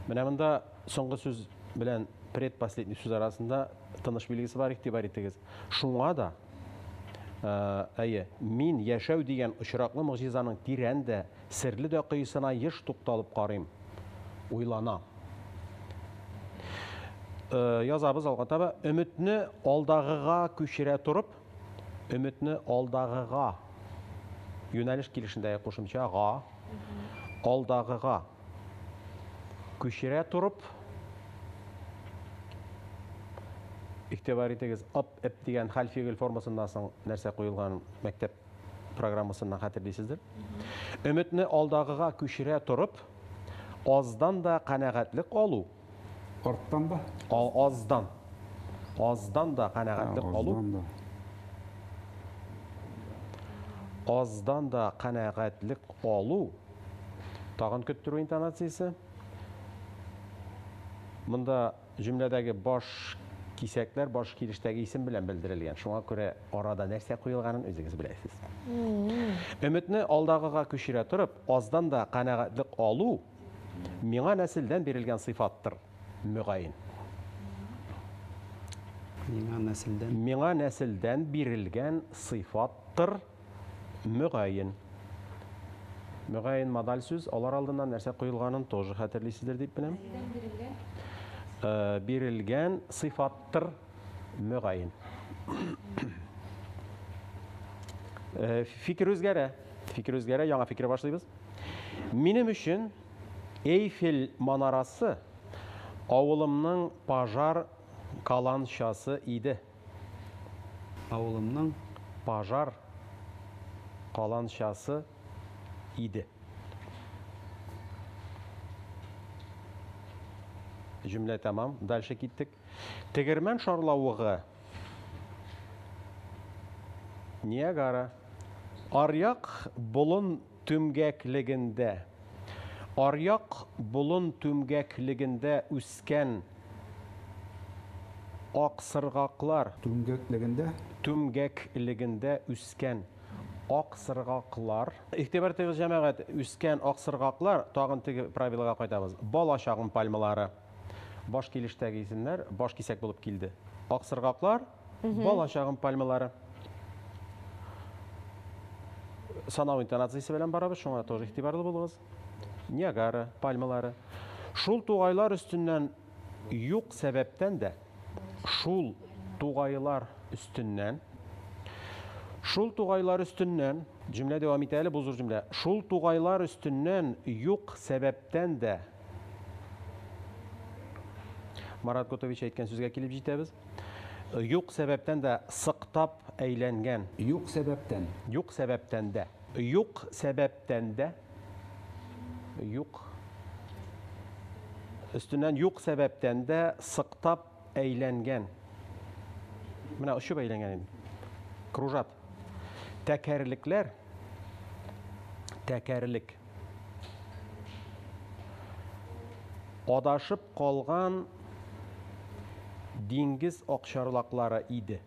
Менә монда соңгы сүз белән предпоследний сүз арасында тыныш билгесе бар, игътибар итегез. Шуңа да, әйе, мин яшәү дигән очраклы могҗизаның тирән дә, серле дә коесына еш тукталып карыйм, уйланам. Язабыз алга таба. Өметне алдагыга күчерә торып, өметне алдагыга, юнәлеш килешендәге кушымча га, алдагыга күчерә торып, игътибар итегез, ап, эп дигән хәл фигыль формасыннан соң нәрсә куелган мәктәп программасыннан хәтерлисездер. Өметне алдагыга күчерә торып, аздан да канәгатьлек алу. Арттан да? Аздан. Аздан да канәгатьлек алу. Аздан да канәгатьлек алу. Тагын көттерү интонациясе. Монда җөмләдәге баш кисәкләр баш килештәге исем белән белдерелгән. Шуңа күрә арада нәрсә куелганын үзегез беләсез. Өметне алдагыга күчерә торып, аздан да канәгатьлек алу миңа нәселдән бирелгән сыйфаттыр, мөгаен. Миңа нәселдән. Миңа нәселдән бирелгән сыйфаттыр, мөгаен. Мөгаен модаль сүз, алар алдыннан нәрсә куелганын тоже хәтерлисездер дип беләм. Бирелгән сыйфаттыр, мөгаен. Фикер үзгәрә. Фикер үзгәрә, яңа фикер башлыйбыз. Минем өчен Эйфель манарасы авылымның пожар каланчасы иде. Авылымның пожар каланчасы иде. Җөмлә тәмам. Дальше киттек. Тегермән шарлавыгы. Ниагара. Аръяк болын түмгәклегендә. Аръяк болын түмгәклегендә үскән аксыргаклар. Түмгәклегендә? Түмгәклегендә үскән аксыргаклар. Игътибар итегез, җәмәгать, үскән аксыргаклар, тагын теге правилага кайтабыз. Бала чагым пальмалары. Баш килештәге исемнәр баш кисәк булып килде. Аксыргаклар, бала чагым пальмалары. Санау интонациясе белән барабыз, шуңа тоже игътибарлы булыгыз. Ниагара пальмалары. Шул тугайлар өстеннән юк сәбәптән дә, шул тугайлар өстеннән, шул тугайлар өстеннән, җөмлә дәвам итә әле, бу зур җөмлә. Шул тугайлар өстеннән юк сәбәптән дә, Марат Готович әйткән сүзгә килеп җитәбез. Юк сәбәптән дә сыктап әйләнгән. Юк сәбәптән. Юк сәбәптән дә. Юк сәбәптән дә. Юк. Өстеннән юк сәбәптән дә сыктап әйләнгән. Менә очып әйләнгән инде. Кружат. Тәкәрлекләр. Тәкәрлек. Адашып калган диңгез акчарлаклары иде.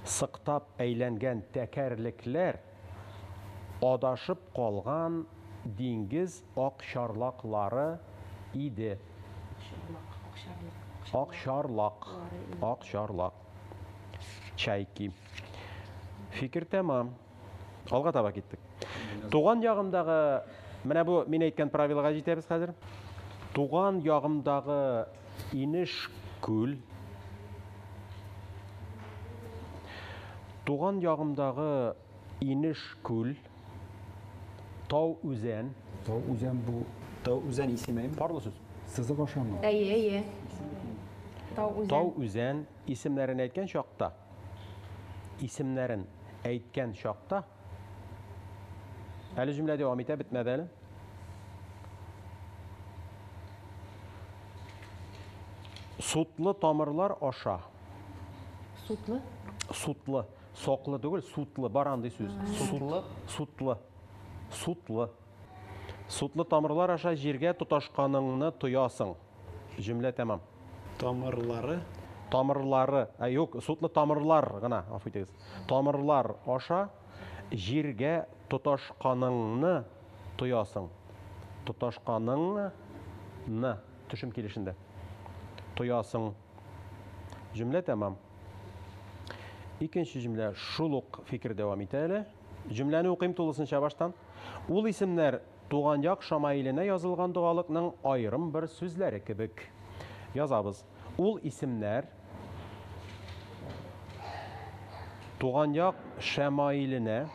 Сыктап әйләнгән тәкәрлекләр адашып калган диңгез акчарлаклары иде. Акчарлак, акчарлак. Чайки. Фикер тәмам. Алга таба киттек. Туган ягымдагы, менә бу мин әйткән правилага җитәбез хәзер. Туган ягымдагы инеш күл. Туган ягымдагы инеш күл. Тау үзән. Тау үзән бу. Тау үзән исеме. Парлы сүз. Сызык ашамы? Әйе, әйе. Тау үзән. Тау үзән исемнәрен әйткән чакта, исемнәрен әйткән чакта. Әле җөмлә дәвам итә, бетмәде әле. Сутлы тамырлар аша. Сутлы? Сутлы. Соклы түгел, сутлы. Бар андый сүз. Сутлы? Сутлы. Сутлы. Сутлы тамырлар аша җиргә тоташканыңны тоясың. Җөмлә тәмам. Тамырлары? Тамырлары. Ә, юк, сутлы тамырлар гына, гафу итегез. Тамырлар аша җиргә тоташканыңны тоясың. Тоташканыңны төшем килешендә. Тоясың. Җөмлә тәмам. Икенче җөмлә шул ук фикер дәвам итә әле. Җөмләне укыйм тулысынча баштан. Ул исемнәр туган як шамаиленә язылган догалыкның аерым бер сүзләре кебек. Язабыз. Ул исемнәр туган як шамаиленә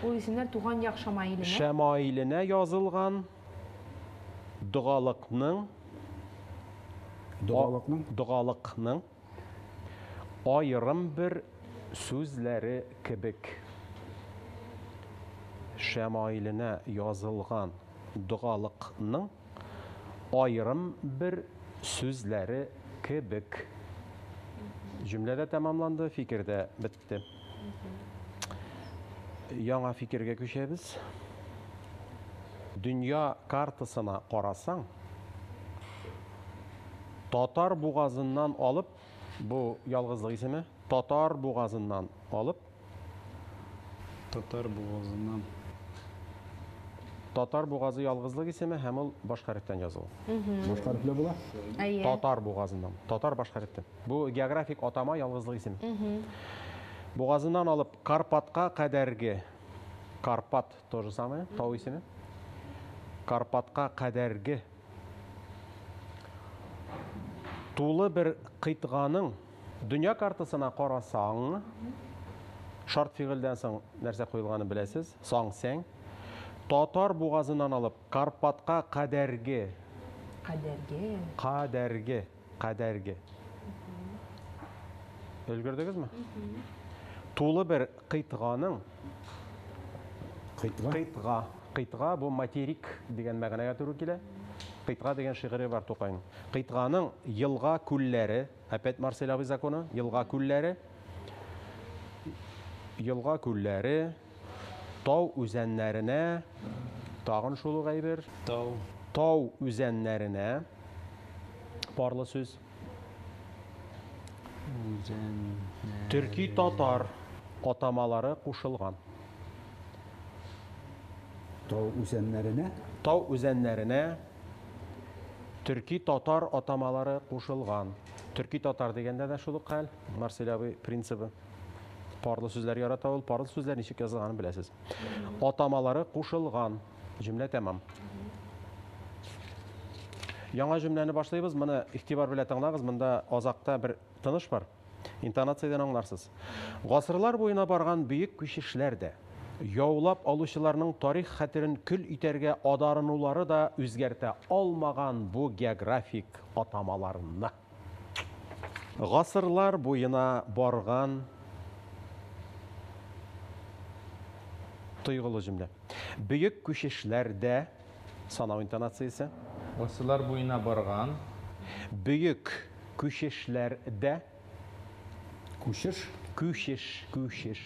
Ул исемнәр туган як шамаиленә шамаиленә язылган догалыкның догалыкның аерым бер сүзләре кебек. Шамаиленә язылган догалыкның аерым бер сүзләре кебек. Җөмлә дә тәмамланды, фикер дә бетте. Яңа фикергә күчәбез. Дөнья картасына карасаң, Татар бугазыннан алып, бу ялгызлык исеме, Татар бугазыннан алып, Татар бугазыннан. Татар бугазы ялгызлык исеме һәм ул баш хәрефтән языла. Баш хәрефле була? Әйе. Татар бугазыннан. Татар баш хәрефтән. Бу географик атама ялгызлык исеме. Бугазыннан алып Карпатка кадәрге. Карпат то же самое, тау исеме. Карпатка кадәрге. Тулы бер кыйтганың дөнья картасына карасаң, шарт фигыльдән соң нәрсә куелганын беләсез, саң-сәң. Татар бугазыннан алып Карпатка кадәрге. Кадәрге. Кадәрге, кадәрге. Өлгердегезме? Тулы бер кыйтганың кыйтга. Кыйтга. Кыйтга бу материк дигән мәгънәгә туры килә. Кыйтга дигән шигыре бар Тукайның. Кыйтганың елга күлләре, опять Марсель абый законы, елга күлләре. Елга күлләре, тау үзәннәренә, тагын шул ук әйбер. Тау. Тау үзәннәренә, парлы сүз. Үзәннәре. Төрки татар атамалары кушылган. Тау үзәннәренә? Тау үзәннәренә төрки татар атамалары кушылган. Төрки татар дигәндә дә шул ук хәл, Марсель абый принцибы. Парлы сүзләр ярата ул, парлы сүзләр ничек язылганын беләсез. Атамалары кушылган. Җөмлә тәмам. Яңа җөмләне башлыйбыз. Моны игътибар белән тыңлагыз. Монда азакта бер тыныш бар. Интонациядән аңларсыз. Гасырлар буена барган бөек күчешләр дә, яулап алучыларның тарих хәтерен көл итәргә адарынулары да үзгәртә алмаган бу географик атамаларны. Гасырлар буена барган тойгылы җөмлә. Бөек күчешләр дә, санау интонациясе. Гасырлар буена барган. Бөек күчешләр дә. Күчеш? Күчеш, күчеш.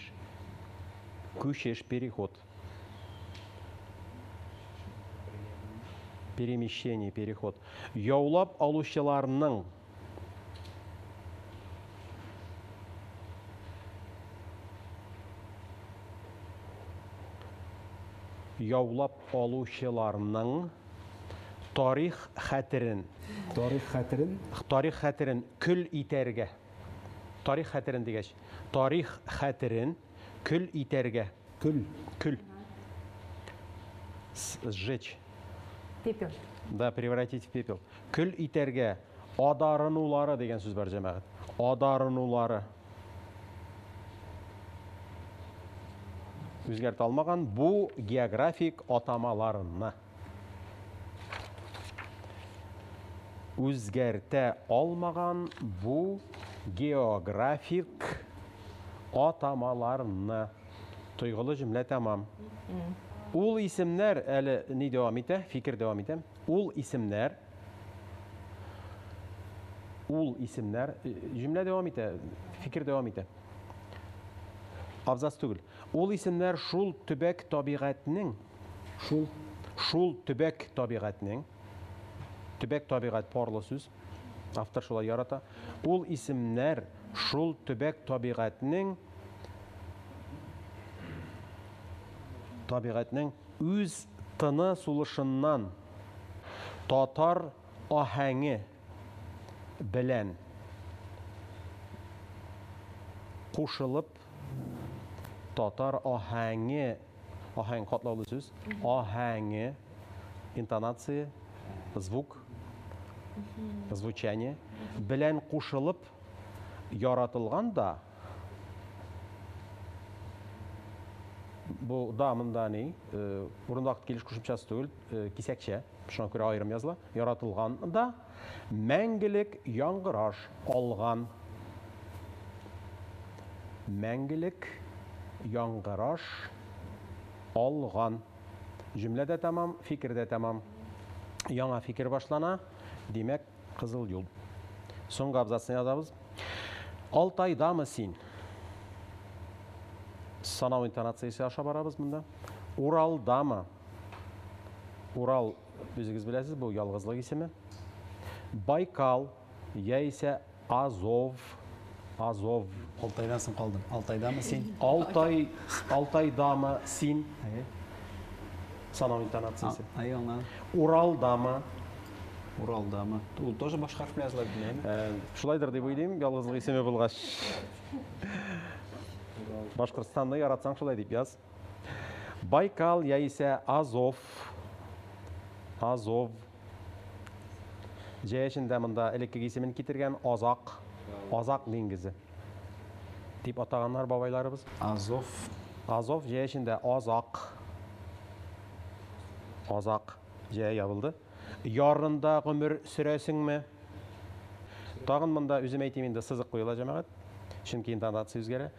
Күчеш, переход. Перемещение, переход. Яулап алучыларның яулап алучыларның тарих хәтерен. Тарих хәтерен? Тарих хәтерен көл итәргә. Тарих хәтерен дигәч, тарих хәтерен көл итәргә. Көл. Көл. Сжечь. Пепел. Да, превратить в пепел. Көл итәргә адарынулары дигән сүз бар, җәмәгать. Адарынулары. Үзгәртә алмаган бу географик атамаларны. Үзгәртә алмаган бу географик Атамаларны. Тойгылы җөмлә тәмам. Ул исемнәр әле ни дәвам итә? Фикер дәвам итә. Ул исемнәр Ул исемнәр җөмлә дәвам итә, фикер дәвам итә. Абзац түгел. Ул исемнәр шул төбәк табигатьнең шул шул төбәк табигатьнең төбәк табигать парлы сүз. Автор шулай ярата. Ул исемнәр шул төбәк табигатьнең табигатьнең үз тыны сулышыннан татар аһәңе белән кушылып татар аһәңе, аһәң катлаулы сүз, аһәңе, интонация, звук, звучание белән кушылып яратылган да, бу да монда ни, урын вакыт килеш кушымчасы түгел, кисәкчә, шуңа күрә аерым языла, яратылган да мәңгелек яңгыраш алган. Мәңгелек яңгыраш алган. Җөмлә дә тәмам, фикер дә тәмам. Яңа фикер башлана, димәк, кызыл юл. Соңгы абзацны язабыз. Алтайдамы син? Санау интонациясе аша барабыз монда. Уралдамы? Урал, үзегез беләсез, бу ялгызлык исеме. Байкал яисә Азов, Азов. Алтайдан соң калдым. Алтайдамы син? Алтай, Алтайдамы син? Санау интонациясе. Ай, аңладым. Уралдамы? Уралдамы? Ул тоже башка хәреф белән языла бит, әйеме? Шулайдыр дип уйлыйм, ялгызлык исеме булгач. Башкортстанны яратсаң, шулай дип яз. Байкал яисә Азов. Азов. Җәй эчендә монда элеккеге исемен китергән Азак, Азак диңгезе дип атаганнар бабайларыбыз. Азов. Азов җәй эчендә Азак. Азак җәя ябылды. Ярында гомер сөрәсеңме? Тагын монда үзем әйтим инде, сызык куела, җәмәгать. Чөнки интонация үзгәрә.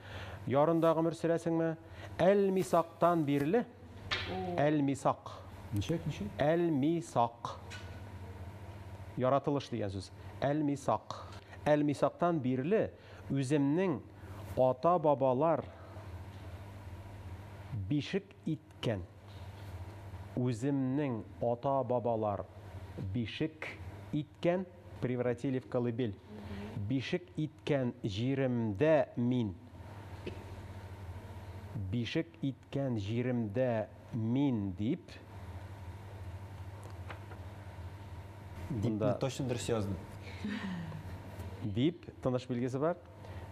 Ярында гомер сөрәсеңме? Әл-Мисактан бирле. Әл-Мисак. Ничек, ничек? Әл-Мисак. Яратылыш дигән сүз. Әл-Мисак. Әл-Мисактан бирле үземнең ата-бабалар бишек иткән. Үземнең ата-бабалар бишек иткән, превратили в колыбель. Бишек иткән җиремдә мин. Бишек иткән җиремдә мин дип. Дип, точно дөрес яздым. Дип, тыныш билгесе бар.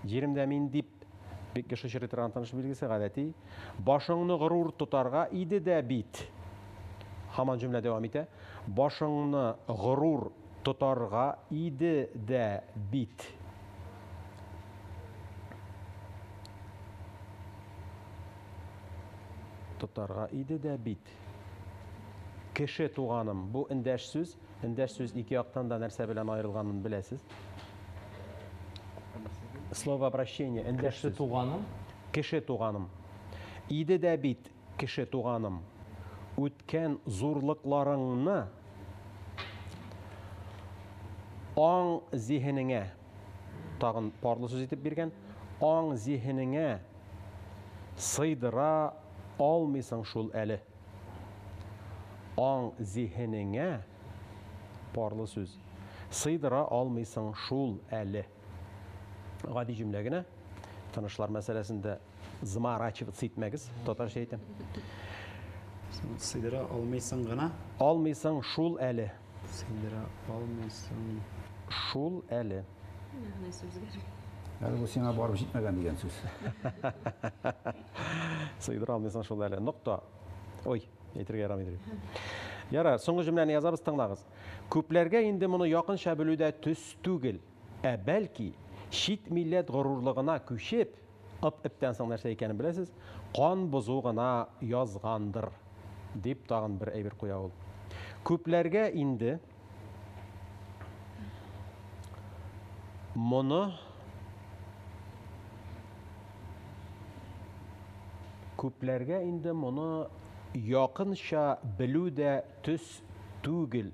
Җиремдә мин дип, бик еш очрый торган тыныш билгесе, гадәти. Башыңны горур тотарга иде дә бит. Һаман җөмлә дәвам итә. Башыңны горур тотарга иде дә бит. Тотарга иде дә бит. Кеше туганым, бу эндәш сүз. Эндәш сүз ике яктан да нәрсә белән аерылганын беләсез. Слово обращение, эндәш Кеше сүз. туганым? Кеше туганым. Иде дә бит, кеше туганым. Үткән зурлыкларыңны аң зиһенеңә, тагын парлы сүз итеп биргән, аң зиһенеңә сыйдыра алмыйсың шул әле. Аң зиһенеңә, парлы сүз, сыйдыра алмыйсың шул әле. Гади җөмлә генә. Тынышлар мәсьәләсендә заморачиваться итмәгез, татарча әйтәм. Сыйдыра алмыйсың гына. Алмыйсың шул әле. Сыйдыра алмыйсың. Шул әле. Мәгънәсе үзгәрә. Әле бу сиңа барып җитмәгән дигән сүз. Сыйдыра алмыйсың шул әле. Нокта. Ой, әйтергә ярамый дип. Ярар, соңгы җөмләне язабыз, тыңлагыз. Күпләргә инде моны якынча белүдә төс түгел, ә бәлки чит милләт горурлыгына күчеп, ып-эптән соң нәрсә икәнен беләсез, кан бозу гына язгандыр, дип тагын бер әйбер куя ул. Күпләргә инде моны Күпләргә инде моны якынча белү дә төс түгел.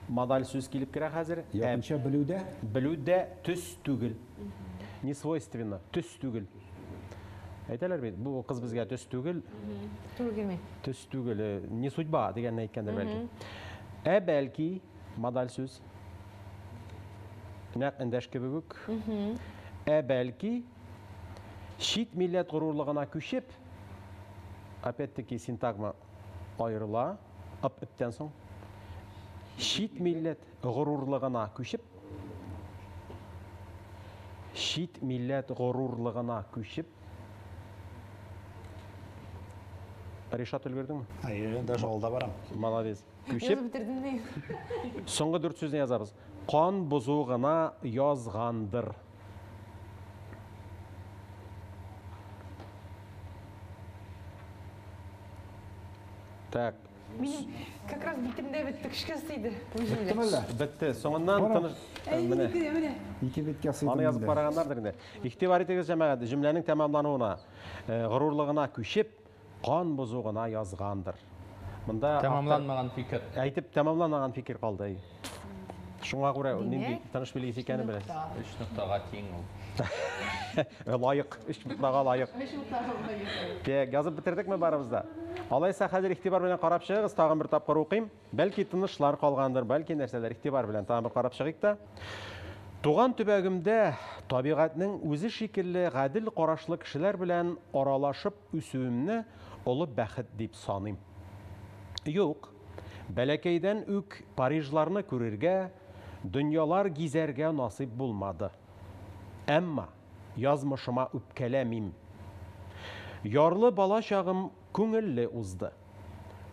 Модаль сүз килеп керә хәзер. Якынча белү дә? Белү дә төс түгел. Не свойственно, төс түгел. Әйтәләр бит, бу кыз безгә төс түгел. Туры килми. Төс түгел, не судьба дигәнне әйткәндер бәлки. Ә бәлки, модаль сүз. Нәкъ эндәш кебек үк. Ә бәлки, чит милләт горурлыгына күчеп, опять-таки синтагма аерыла, ып-эптән соң. Чит милләт горурлыгына күчеп, чит милләт горурлыгына күчеп. Ришат, өлгердеңме? Әйе, даже алда барам. Молодец. Күчеп. Язып бетердем ни. Соңгы дүрт сүзне язабыз. Кан бозу гына язгандыр. Так. Минем как раз битемдә бетте, көчкә сыйды. Беттеме әллә? Бетте. Соңыннан тыныш. Әй, минеке дә менә. Ике биткә сыйды. Аны язып караганнардыр инде. Игътибар итегез, җәмәгать, җөмләнең тәмамлануына, горурлыгына күчеп, кан бозу гына язгандыр. Монда тәмамланмаган фикер. Әйтеп тәмамланмаган фикер калды. Әй. Шуңа күрә нинди тыныш билгесе икәнен беләсез. Өч ноктага тиң ул. Лаек, өч ноктага лаек. Өч ноктага лаек. Так, язып бетердекме барыбыз да? Алайса хәзер игътибар белән карап чыгыгыз, тагын бер тапкыр укыйм. Бәлки тынышлар калгандыр, бәлки нәрсәләр, игътибар белән тагын бер карап чыгыйк та. Туган төбәгемдә табигатьнең үзе шикелле гадел карашлы кешеләр белән аралашып үсүемне олы бәхет дип саныйм. Юк, бәләкәйдән үк Парижларны күрергә, дөньялар гизәргә насыйп булмады. Әмма язмышыма үпкәләмим. Ярлы бала чагым күңелле узды.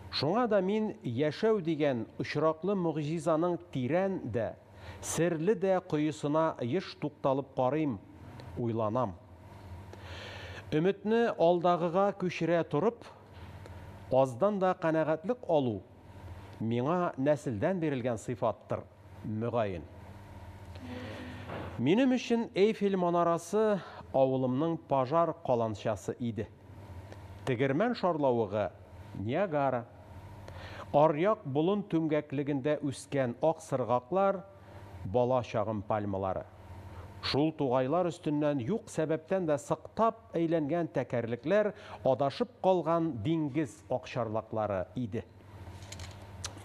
Шуңа да мин яшәү дигән очраклы могҗизаның тирән дә, серле дә коесына еш тукталып карыйм, уйланам. Өметне алдагыга күчерә торып, аздан да канәгатьлек алу миңа нәселдән бирелгән сыйфаттыр, мөгаен. Минем өчен Эйфель манарасы авылымның пожар каланчасы иде. Тегермән шарлавыгы Ниагара. Аръяк болын түмгәклегендә үскән ак сыргаклар бала чагым пальмалары. Шул тугайлар өстеннән юк сәбәптән дә сыктап әйләнгән тәкәрлекләр адашып калган диңгез акчарлаклары иде.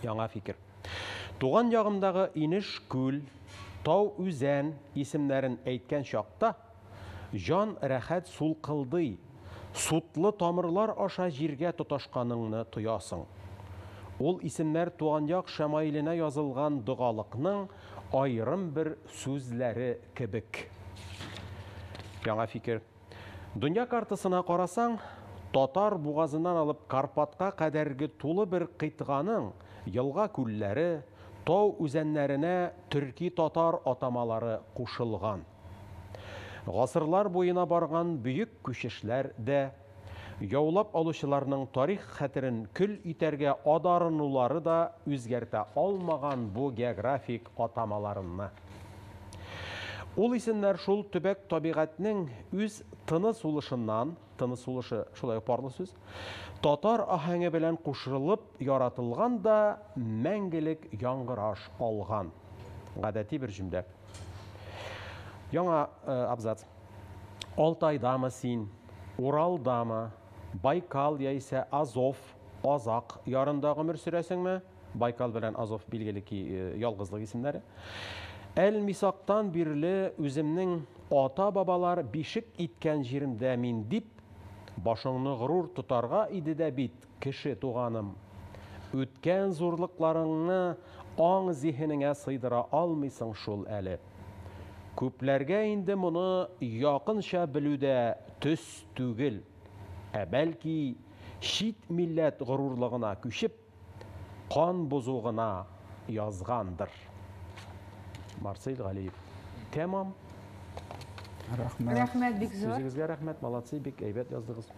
Яңа фикер. Туган ягымдагы инеш күл, тау үзән исемнәрен әйткән чакта җан рәхәт сулкылдый, сутлы тамырлар аша җиргә тоташканыңны тоясың. Ул исемнәр туган як шәмаиленә язылган догалыкның аерым бер сүзләре кебек. Яңа фикер. Дөнья картасына карасаң, татар бугазыннан алып Карпатка кадәрге тулы бер кыйтганың елга күлләре, тау үзәннәренә төрки татар атамалары кушылган. Гасырлар буена барган бөек күчешләр дә, яулап алучыларның тарих хәтерен көл итәргә адарынулары да үзгәртә алмаган бу географик атамаларны. Ул исемнәр шул төбәк табигатьнең үз тыны сулышыннан, тыны сулышы шулай ук парлы сүз, татар аһәңе белән кушылып яратылган да мәңгелек яңгыраш алган. Гадәти бер җөмлә. Яңа абзац. Алтайдамы син, Уралдамы, Байкал яисә Азов, Азак ярында гомер сөрәсеңме? Байкал белән Азов билгеле ки ялгызлык исемнәре. Әл-Мисактан бирле үземнең ата-бабалар бишек иткән җиремдә мин дип, башыңны горур тотарга иде дә бит, кеше туганым. Үткән зурлыкларыңны аң зиһенеңә сыйдыра алмыйсың шул әле. Күпләргә инде моны якынча белү дә төс түгел, ә бәлки чит милләт горурлыгына күчеп, кан бозу гына язгандыр. Марсель Галиев. Тәмам. Рәхмәт. Рәхмәт бик зур. Үзегезгә рәхмәт, молодцы, бик әйбәт яздыгыз.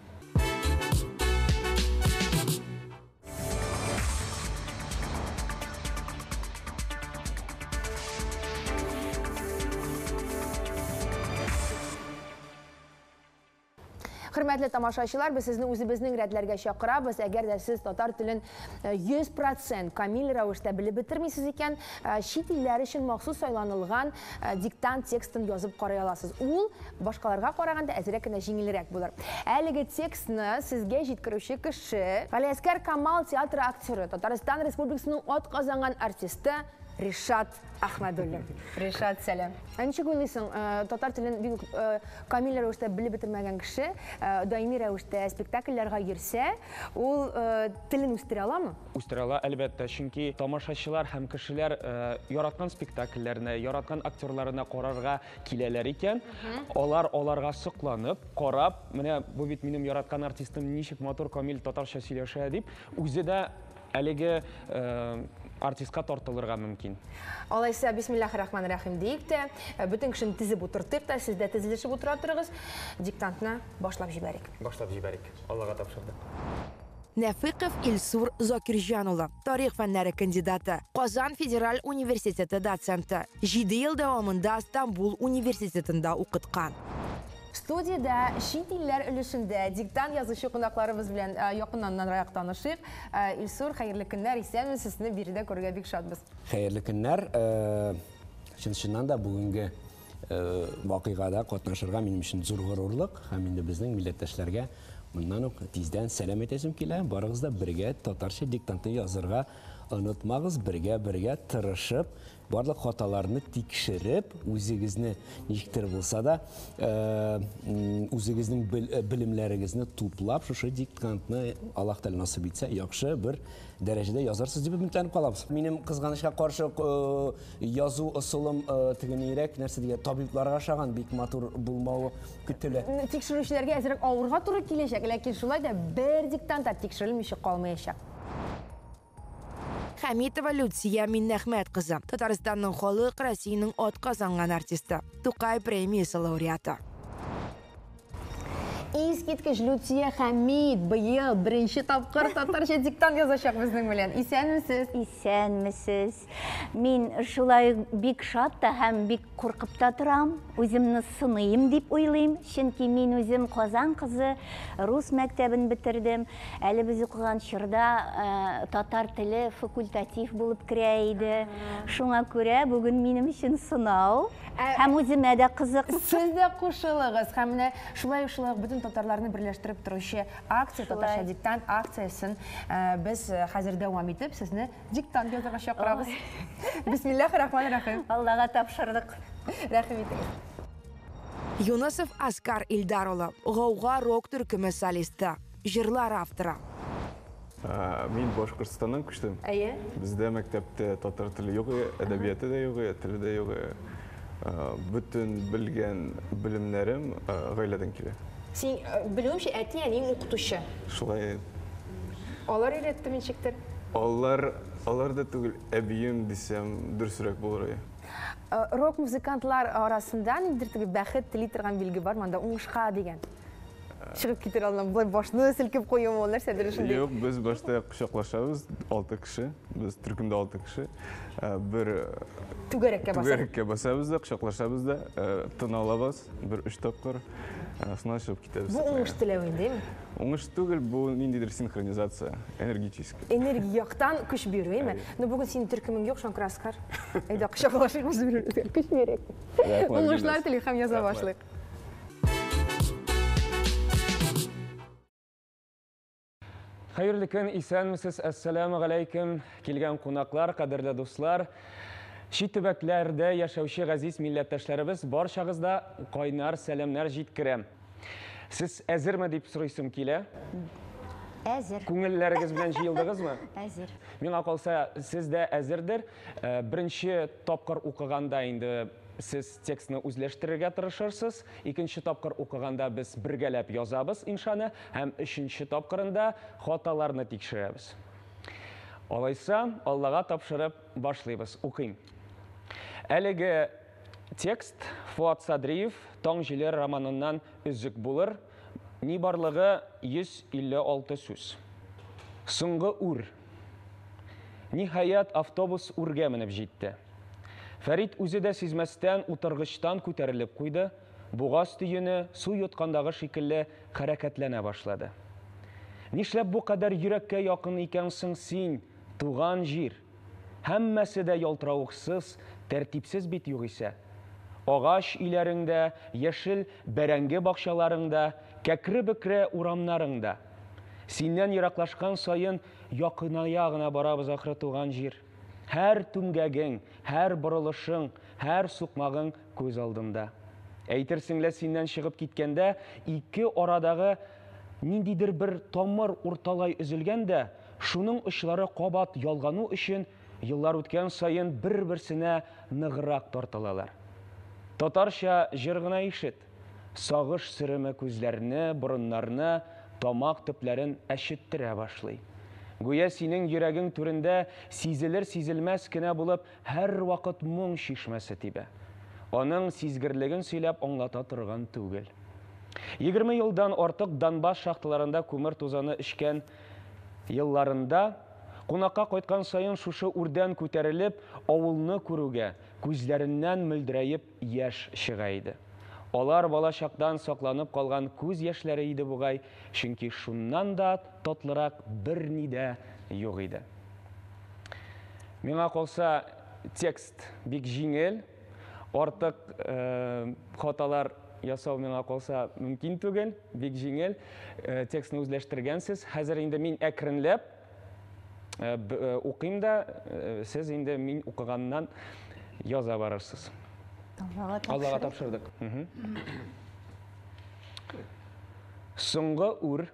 Хөрмәтле тамашачылар, без сезне үзебезнең рәтләргә чакырабыз. Әгәр дә сез татар телен 100% камил рәвештә белеп бетермисез икән, чит илләр өчен махсус сайланылган диктант текстын язып карый аласыз. Ул башкаларга караганда әзрәк кенә җиңелрәк булыр. Әлеге текстны сезгә җиткерүче кеше Галиәсгар Камал театры актеры, Татарстан Республикасының атказанган артисты Ришат Әхмәдуллин. Ришат, сәлам. Ә ничек уйлыйсың, татар телен бик үк камил рәвештә белеп бетермәгән кеше даими рәвештә спектакльләргә йөрсә, ул телен үстерә аламы? Үстерә ала, әлбәттә, чөнки тамашачылар һәм кешеләр яраткан спектакльләренә, яраткан актерларына карарга киләләр икән, алар аларга сокланып, карап, менә бу бит минем яраткан артистым, ничек матур, камил татарча сөйләшә дип, үзе дә әлеге артистка тартылырга мөмкин. Алайса, бисмиллахи рахмани рахим диек тә, бөтен кешене тезеп утыртыйк та, сез дә тезелешеп утыра торыгыз, диктантны башлап җибәрик. Башлап җибәрик. Аллага тапшырдык. Нәфыйков Илсур Закирҗан улы, тарих фәннәре кандидаты, Казан федераль университеты доценты, 7 ел дәвамында Стамбул университетында укыткан. Студиядә чит илләр өлешендә диктант язучы кунакларыбыз белән якыннанрак танышыйк. Илсур, хәерле көннәр, исәнмесез, сезне биредә күрергә бик шатбыз. Хәерле көннәр. Чын-чыннан да бүгенге вакыйгада катнашырга минем өчен зур горурлык һәм инде безнең милләттәшләргә моннан ук тиздән сәлам әйтәсем килә. Барыгыз да бергә татарча диктантны язырга онытмагыз, бергә-бергә тырышып, барлык хаталарны тикшереп, үзегезне ничектер булса да, үзегезнең белемнәрегезне туплап, шушы диктантны Аллаһ Тәгалә насыйп итсә, яхшы бер дәрәҗәдә язарсыз дип өметләнеп калабыз. Минем кызганычка каршы язу ысулым тегенерәк, нәрсә дигән, табибларга ошаган бик матур булмавы көтелә. Тикшерүчеләргә әзрәк авырга туры киләчәк, ләкин шулай да бер диктант та тикшерелмичә калмаячак. Хәмитова Люция Миннәхмәт кызы, Татарстанның халык, Россиянең атказанган артисты, Тукай премиясе лауреаты. Искиткеч Люция Хәмит быел беренче тапкыр татарча диктант язачак безнең белән. Исәнмесез? Исәнмесез. Мин шулай бик шат та һәм бик куркып та торам. Үземне сыныйм дип уйлыйм, чөнки мин үзем Казан кызы, рус мәктәбен бетердем. Әле без укыган чорда татар теле факультатив булып керә иде. Шуңа күрә бүген минем өчен сынау һәм үземә дә кызык. Сез дә кушылыгыз һәм менә шулай шулай ук бөтен татарларны берләштереп торучы акция, татарча диктант акциясен без хәзер дәвам итеп, сезне диктант язарга чакырабыз. Бисмиллахи рахмани рахим. Аллага тапшырдык. Рәхим итегез. Юнысов Аскар Илдар улы, Гауга рок төркеме солисты, җырлар авторы. Мин Башкортстаннан күчтем. Әйе. Бездә мәктәптә татар теле юк, әдәбияты да юк, теле дә юк. Бөтен белгән белемнәрем гаиләдән килә. Син белүемчә, әти-әниең укытучы. Шулай. Алар өйрәтте ничектер? Алар, алар да түгел, әбием дисәм, дөресрәк булыр иде. Рок музыкантлар арасында ниндидер теге бәхет тели торган билге бар, монда уңышка дигән. Чыгып китер алдыннан болай башны селкеп кую, ул нәрсәдер шундый. Юк, без башта кочаклашабыз, 6 кеше, без төркемдә 6 кеше. Бер түгәрәккә басып. Түгәрәккә басабыз да, кочаклашабыз да, тын алабыз бер 3 тапкыр. Шуннан чыгып китәбез. Бу уңыш теләү инде, әйме? Уңыш түгел, бу ниндидер синхронизация, энергетический. Энергия яктан көч бирү, әйме? Но бүген синең төркемең юк, шуңа күрә Аскар. Әйдә, кочаклашыйк без бер-беребезгә, көч бирик. Уңышлар телик һәм яза башлыйк. Хәерле көн, исәнмесез, әссәламү галәйкүм. Килгән кунаклар, кадерле дуслар. Чит төбәкләрдә яшәүче газиз милләттәшләребез, барчагыз да кайнар сәламнәр җиткерәм. Сез әзерме дип сорыйсым килә? Әзер. Күңелләрегез белән җыелдыгызмы? Әзер. Миңа калса, сез дә әзердер. Беренче тапкыр укыганда инде сез текстны үзләштерергә тырышырсыз. Икенче тапкыр укыганда без бергәләп язабыз иншаны һәм өченче тапкырында хаталарны тикшерәбез. Алайса, Аллага тапшырып башлыйбыз. Укыйм. Әлеге текст Фуат Садриев Таң җиле романыннан өзек булыр. Ни барлыгы 156 сүз. Соңгы үр. Ниһаять, автобус үргә менеп җитте. Фәрит үзе дә сизмәстән утыргычтан күтәрелеп куйды. Бугаз төене, су йоткандагы шикелле, хәрәкәтләнә башлады. Нишләп бу кадәр йөрәккә якын икән соң син, туган җир? Һәммәсе дә ялтыравыксыз, тәртипсез бит югыйсә. Агач өйләрең дә, яшел бәрәңге бакчаларың да, кәкре-бөкре урамнарың да. Синнән ераклашкан саен якыная гына барабыз ахры, туган җир. Һәр түмгәгең, һәр борылышың, һәр сукмагың күз алдында. Әйтерсең лә синнән чыгып киткәндә ике арадагы ниндидер бер тамыр урталай өзелгән дә, шуның очлары кабат ялгану өчен еллар үткән саен бер-берсенә ныграк тартылалар. Татарча җыр гына ишет. Сагыш сөреме күзләрне, борыннарны, тамак төпләрен әчеттерә башлый. Гүя синең йөрәгең түрендә сизелер-сизелмәс кенә булып һәрвакыт моң чишмәсе тибә. Аның сизгерлеген сөйләп аңлата торган түгел. 20 елдан артык Донбасс шахталарында күмер тузаны эчкән елларында, кунакка кайткан саен шушы үрдән күтәрелеп, авылны күрүгә, күзләреннән мөлдерәеп яшь чыга иде. Алар балачактан сакланып калган күз яшьләре иде бугай, чөнки шуннан да татлырак берни дә юк иде. Миңа калса, текст бик җиңел, артык хаталар ясау миңа калса мөмкин түгел, бик җиңел. Текстны үзләштергәнсез. Хәзер инде мин әкренләп укыйм да, сез инде мин укыганнан яза барырсыз. Аллага тапшырдык. Соңгы үр.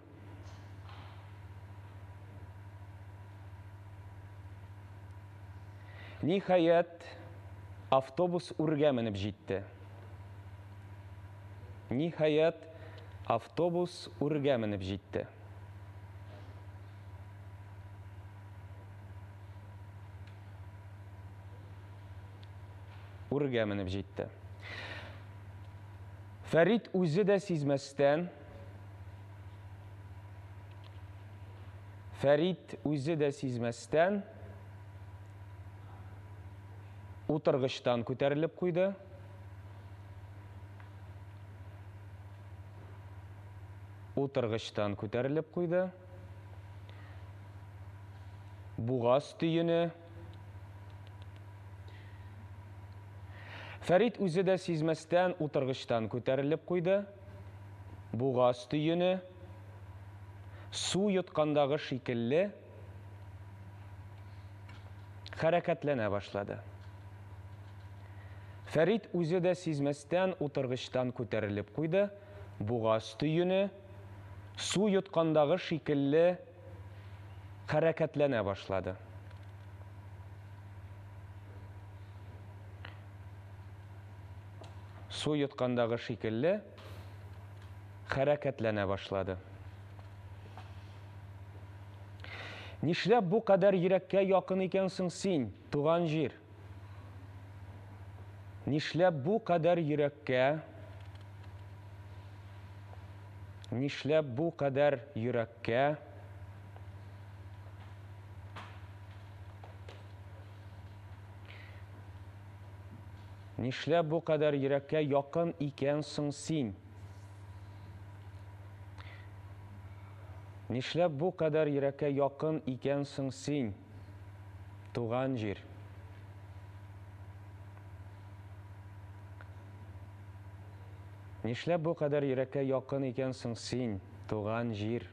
Ниһаять, автобус үргә менеп җитте. Ниһаять, автобус үргә менеп җитте. Үргә менеп җитте. Фәрит үзе дә сизмәстән, Фәрит үзе дә сизмәстән, утыргычтан күтәрелеп куйды. Утыргычтан күтәрелеп куйды. Бугаз төене. Фәрит үзе дә сизмәстән утыргычтан күтәрелеп куйды. Бугаз төене, су йоткандагы шикелле, хәрәкәтләнә башлады. Фәрит үзе дә сизмәстән утыргычтан күтәрелеп куйды, бугаз төене, су йоткандагы шикелле, хәрәкәтләнә башлады. Су йоткандагы шикелле хәрәкәтләнә башлады. Нишләп бу кадәр йөрәккә якын икән соң син, туган җир? Нишләп бу кадәр йөрәккә Нишләп бу кадәр йөрәккә Нишләп бу кадәр йөрәккә якын икән соң син? Нишләп бу кадәр йөрәккә якын икән соң син, туган җир? Нишләп бу кадәр йөрәккә якын икән соң син, туган җир?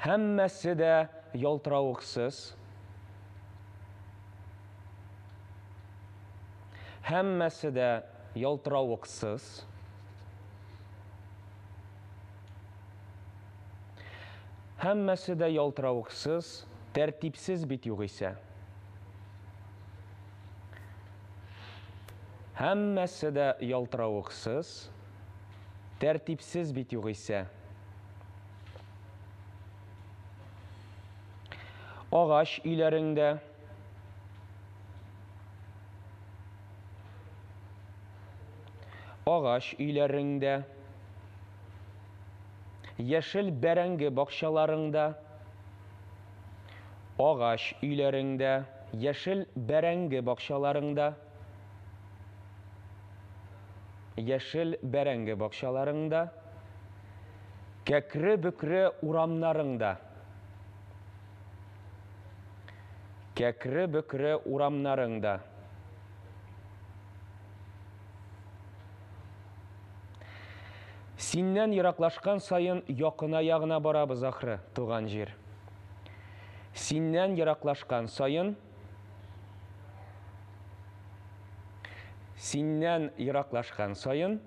Һәммәсе дә ялтыравыксыз. Һәммәсе дә ялтыравыксыз. Һәммәсе дә ялтыравыксыз, тәртипсез бит югыйсә. Һәммәсе дә ялтыравыксыз, тәртипсез бит югыйсә. Агач өйләрең дә. Агач өйләрең дә. Яшел бәрәңге бакчаларың да. Агач өйләрең дә, яшел бәрәңге бакчаларың да. Яшел бәрәңге бакчаларыңда, Кәкре-бөкре урамнарыңда. Кәкре-бөкре урамнарыңда. Синнән ераклашкан саен якыная гына барабыз ахры, туган җир. Синнән ераклашкан саен Синнән ераклашкан саен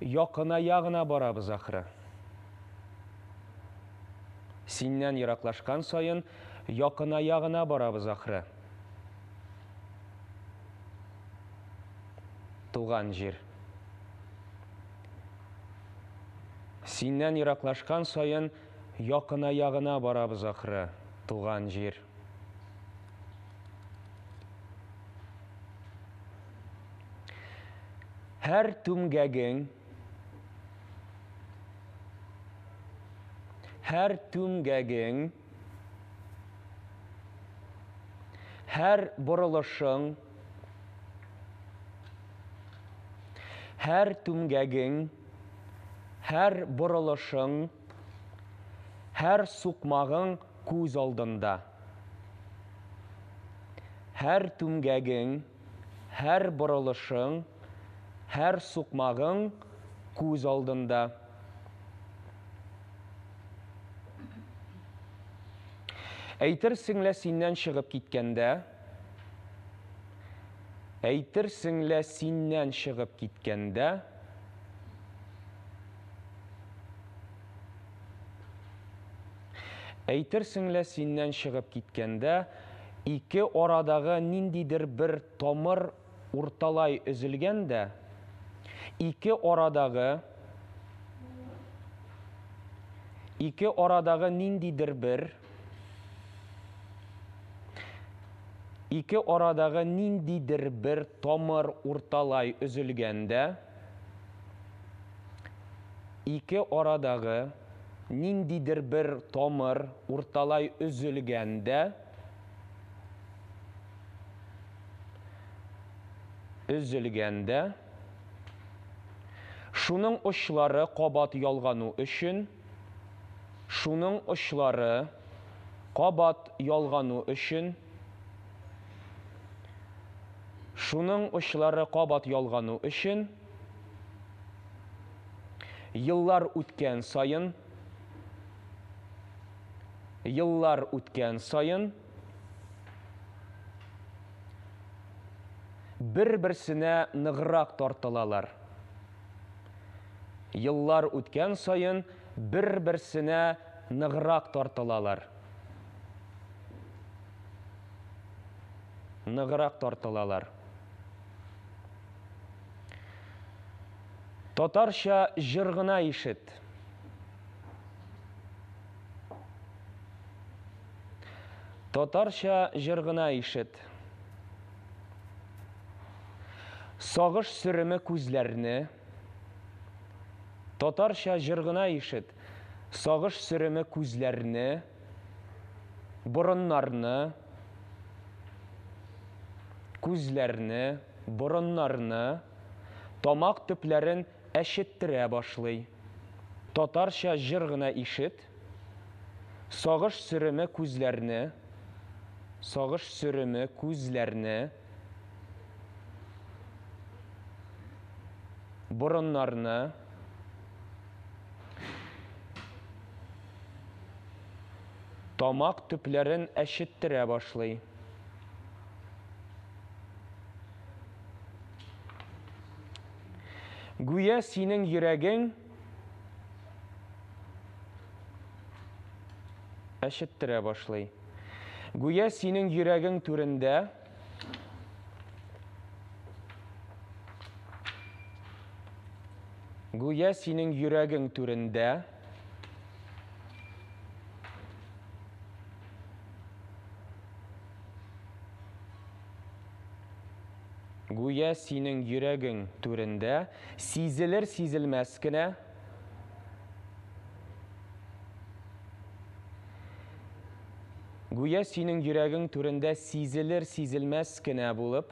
якыная гына барабыз ахры. Синнән ераклашкан саен якыная гына барабыз ахры. Туган җир. Синнән ераклашкан саен якыная гына барабыз ахры, туган җир. Һәр түмгәгең, һәр түмгәгең, һәр борылышың, һәр түмгәгең, һәр борылышың, һәр сукмагың күз алдында. Һәр түмгәгең, һәр борылышың, һәр сукмагың күз алдында. Әйтерсең лә синнән чыгып киткәндә, әйтерсең лә синнән чыгып киткәндә, Әйтерсең лә синнән чыгып киткәндә, ике арадагы ниндидер бер тамыр урталай өзелгән дә, ике арадагы ике арадагы ниндидер бер ике арадагы ниндидер бер тамыр урталай өзелгән дә, ике арадагы ниндидер бер тамыр урталай өзелгән дә, өзелгән дә, шуның очлары кабат ялгану өчен, шуның очлары кабат ялгану өчен, шуның очлары кабат ялгану өчен, Еллар үткән саен, еллар үткән саен, бер-берсенә ныграк тартылалар. Еллар үткән саен бер-берсенә ныграк тартылалар. Ныграк тартылалар. Татарча җыр гына ишет. Татарча җыр гына ишет. Сагыш сөреме күзләрне. Татарча җыр гына ишет. Сагыш сөреме күзләрне, борыннарны, күзләрне, борыннарны, тамак төпләрен әчеттерә башлый. Татарча җыр гына ишет, сагыш сөреме күзләрне, сагыш сөреме күзләрне, борыннарны, тамак төпләрен әчеттерә башлый. Гүя синең йөрәгең әчеттерә башлый. Гүя синең йөрәгең түрендә Гүя синең йөрәгең түрендә Гүя синең йөрәгең түрендә сизелер-сизелмәс кенә Гүя синең йөрәгең түрендә сизелер-сизелмәс кенә булып.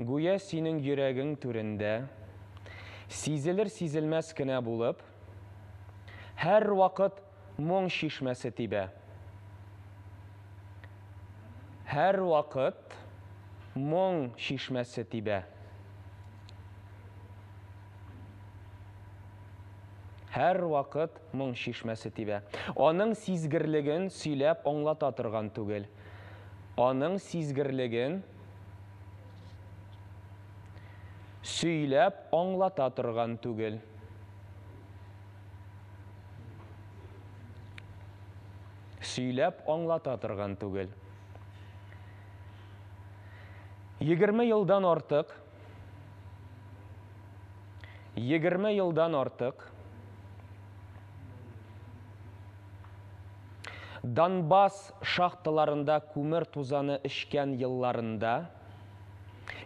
Гүя синең йөрәгең түрендә, сизелер-сизелмәс кенә булып, һәрвакыт моң чишмәсе тибә. Һәрвакыт моң чишмәсе тибә. Һәрвакыт моң чишмәсе тибә. Аның сизгерлеген сөйләп аңлата торган түгел. Аның сизгерлеген сөйләп аңлата торган түгел. Сөйләп аңлата торган түгел. 20 елдан артык 20 елдан артык Донбасс шахталарында күмер тузаны эчкән елларында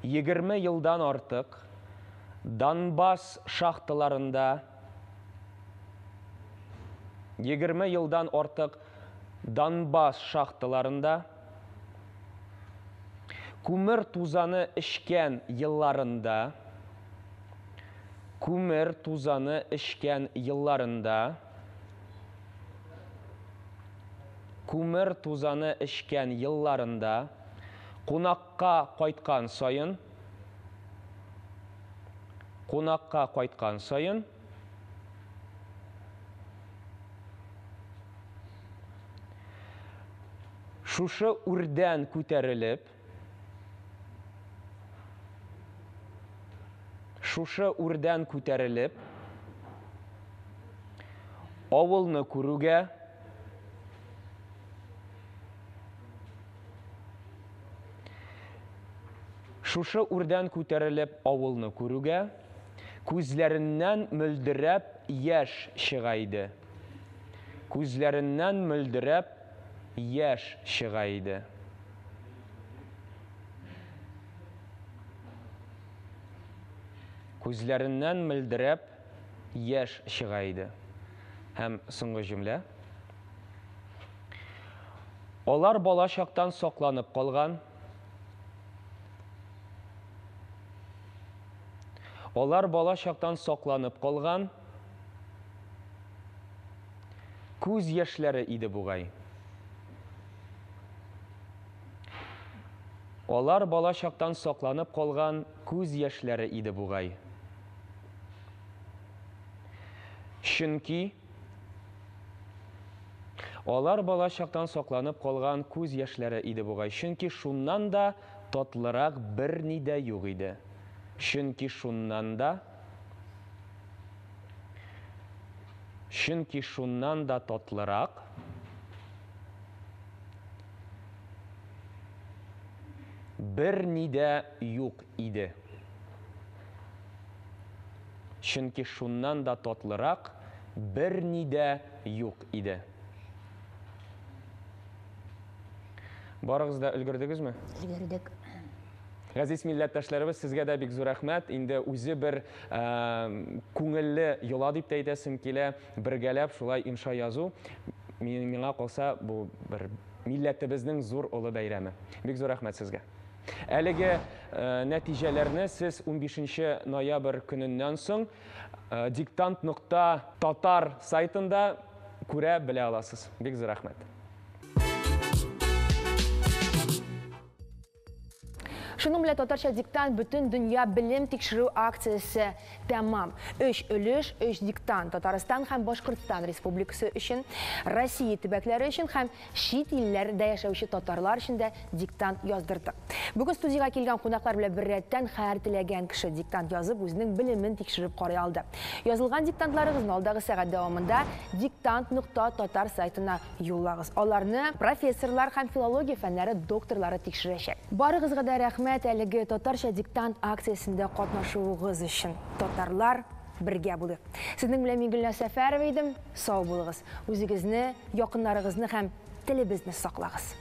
20 елдан артык Донбасс шахталарында 20 елдан артык Донбасс шахталарында күмер тузаны эчкән елларында күмер тузаны эчкән елларында күмер тузаны эчкән елларында кунакка кайткан саен кунакка кайткан саен шушы үрдән күтәрелеп, шушы үрдән күтәрелеп, авылны күрүгә, шушы үрдән күтәрелеп авылны күрүгә, күзләреннән мөлдерәп яшь чыга иде. Күзләреннән мөлдерәп яшь чыга иде. Күзләреннән мөлдерәп яшь чыга иде. Һәм соңгы җөмлә. Алар бала чактан сакланып калган. Алар бала чактан сакланып калган. Күз яшьләре иде бугай. Алар бала чактан сакланып калган күз яшьләре иде бугай. Чөнки алар бала чактан сакланып калган күз яшьләре иде бугай. Чөнки шуннан да татлырак берни дә юк иде. Чөнки шуннан да Чөнки шуннан да татлырак берни дә юк иде. Чөнки шуннан да татлырак берни дә юк иде. Барыгыз да өлгердегезме? Өлгердек. Газиз милләттәшләребез, сезгә дә бик зур рәхмәт. Инде үзе бер күңелле йола дип тә әйтәсем килә, бергәләп шулай инша язу. Миңа калса, бу бер милләтебезнең зур олы бәйрәме. Бик зур рәхмәт сезгә. Әлеге нәтиҗәләрне сез 15 ноябрь көненнән соң диктант нокта татар сайтында күрә белә аласыз. Бик зур рәхмәт. Шуның белән татарча диктант бөтен дөнья белем тикшерү акциясе тәмам. Өч өлеш, өч диктант Татарстан һәм Башкортстан Республикасы өчен, Россия төбәкләре өчен һәм чит илләрдә яшәүче татарлар өчен дә диктант яздырдык. Бүген студиягә килгән кунаклар белән беррәттән һәр теләгән кеше диктант язып, үзенең белемен тикшереп карый алды. Язылган диктантларыгызны алдагы сәгать дәвамында диктант нокта татар сайтына юллагыз. Аларны профессорлар һәм филология фәннәре докторлары тикшерәчәк. Барыгызга да рәхмәт әлеге татарча диктант акциясендә катнашуыгыз өчен. Татарлар бергә булыйк. Сезнең белән мин Гөлназ Сәфәрова идем. Сау булыгыз. Үзегезне, якыннарыгызны һәм телебезне саклагыз.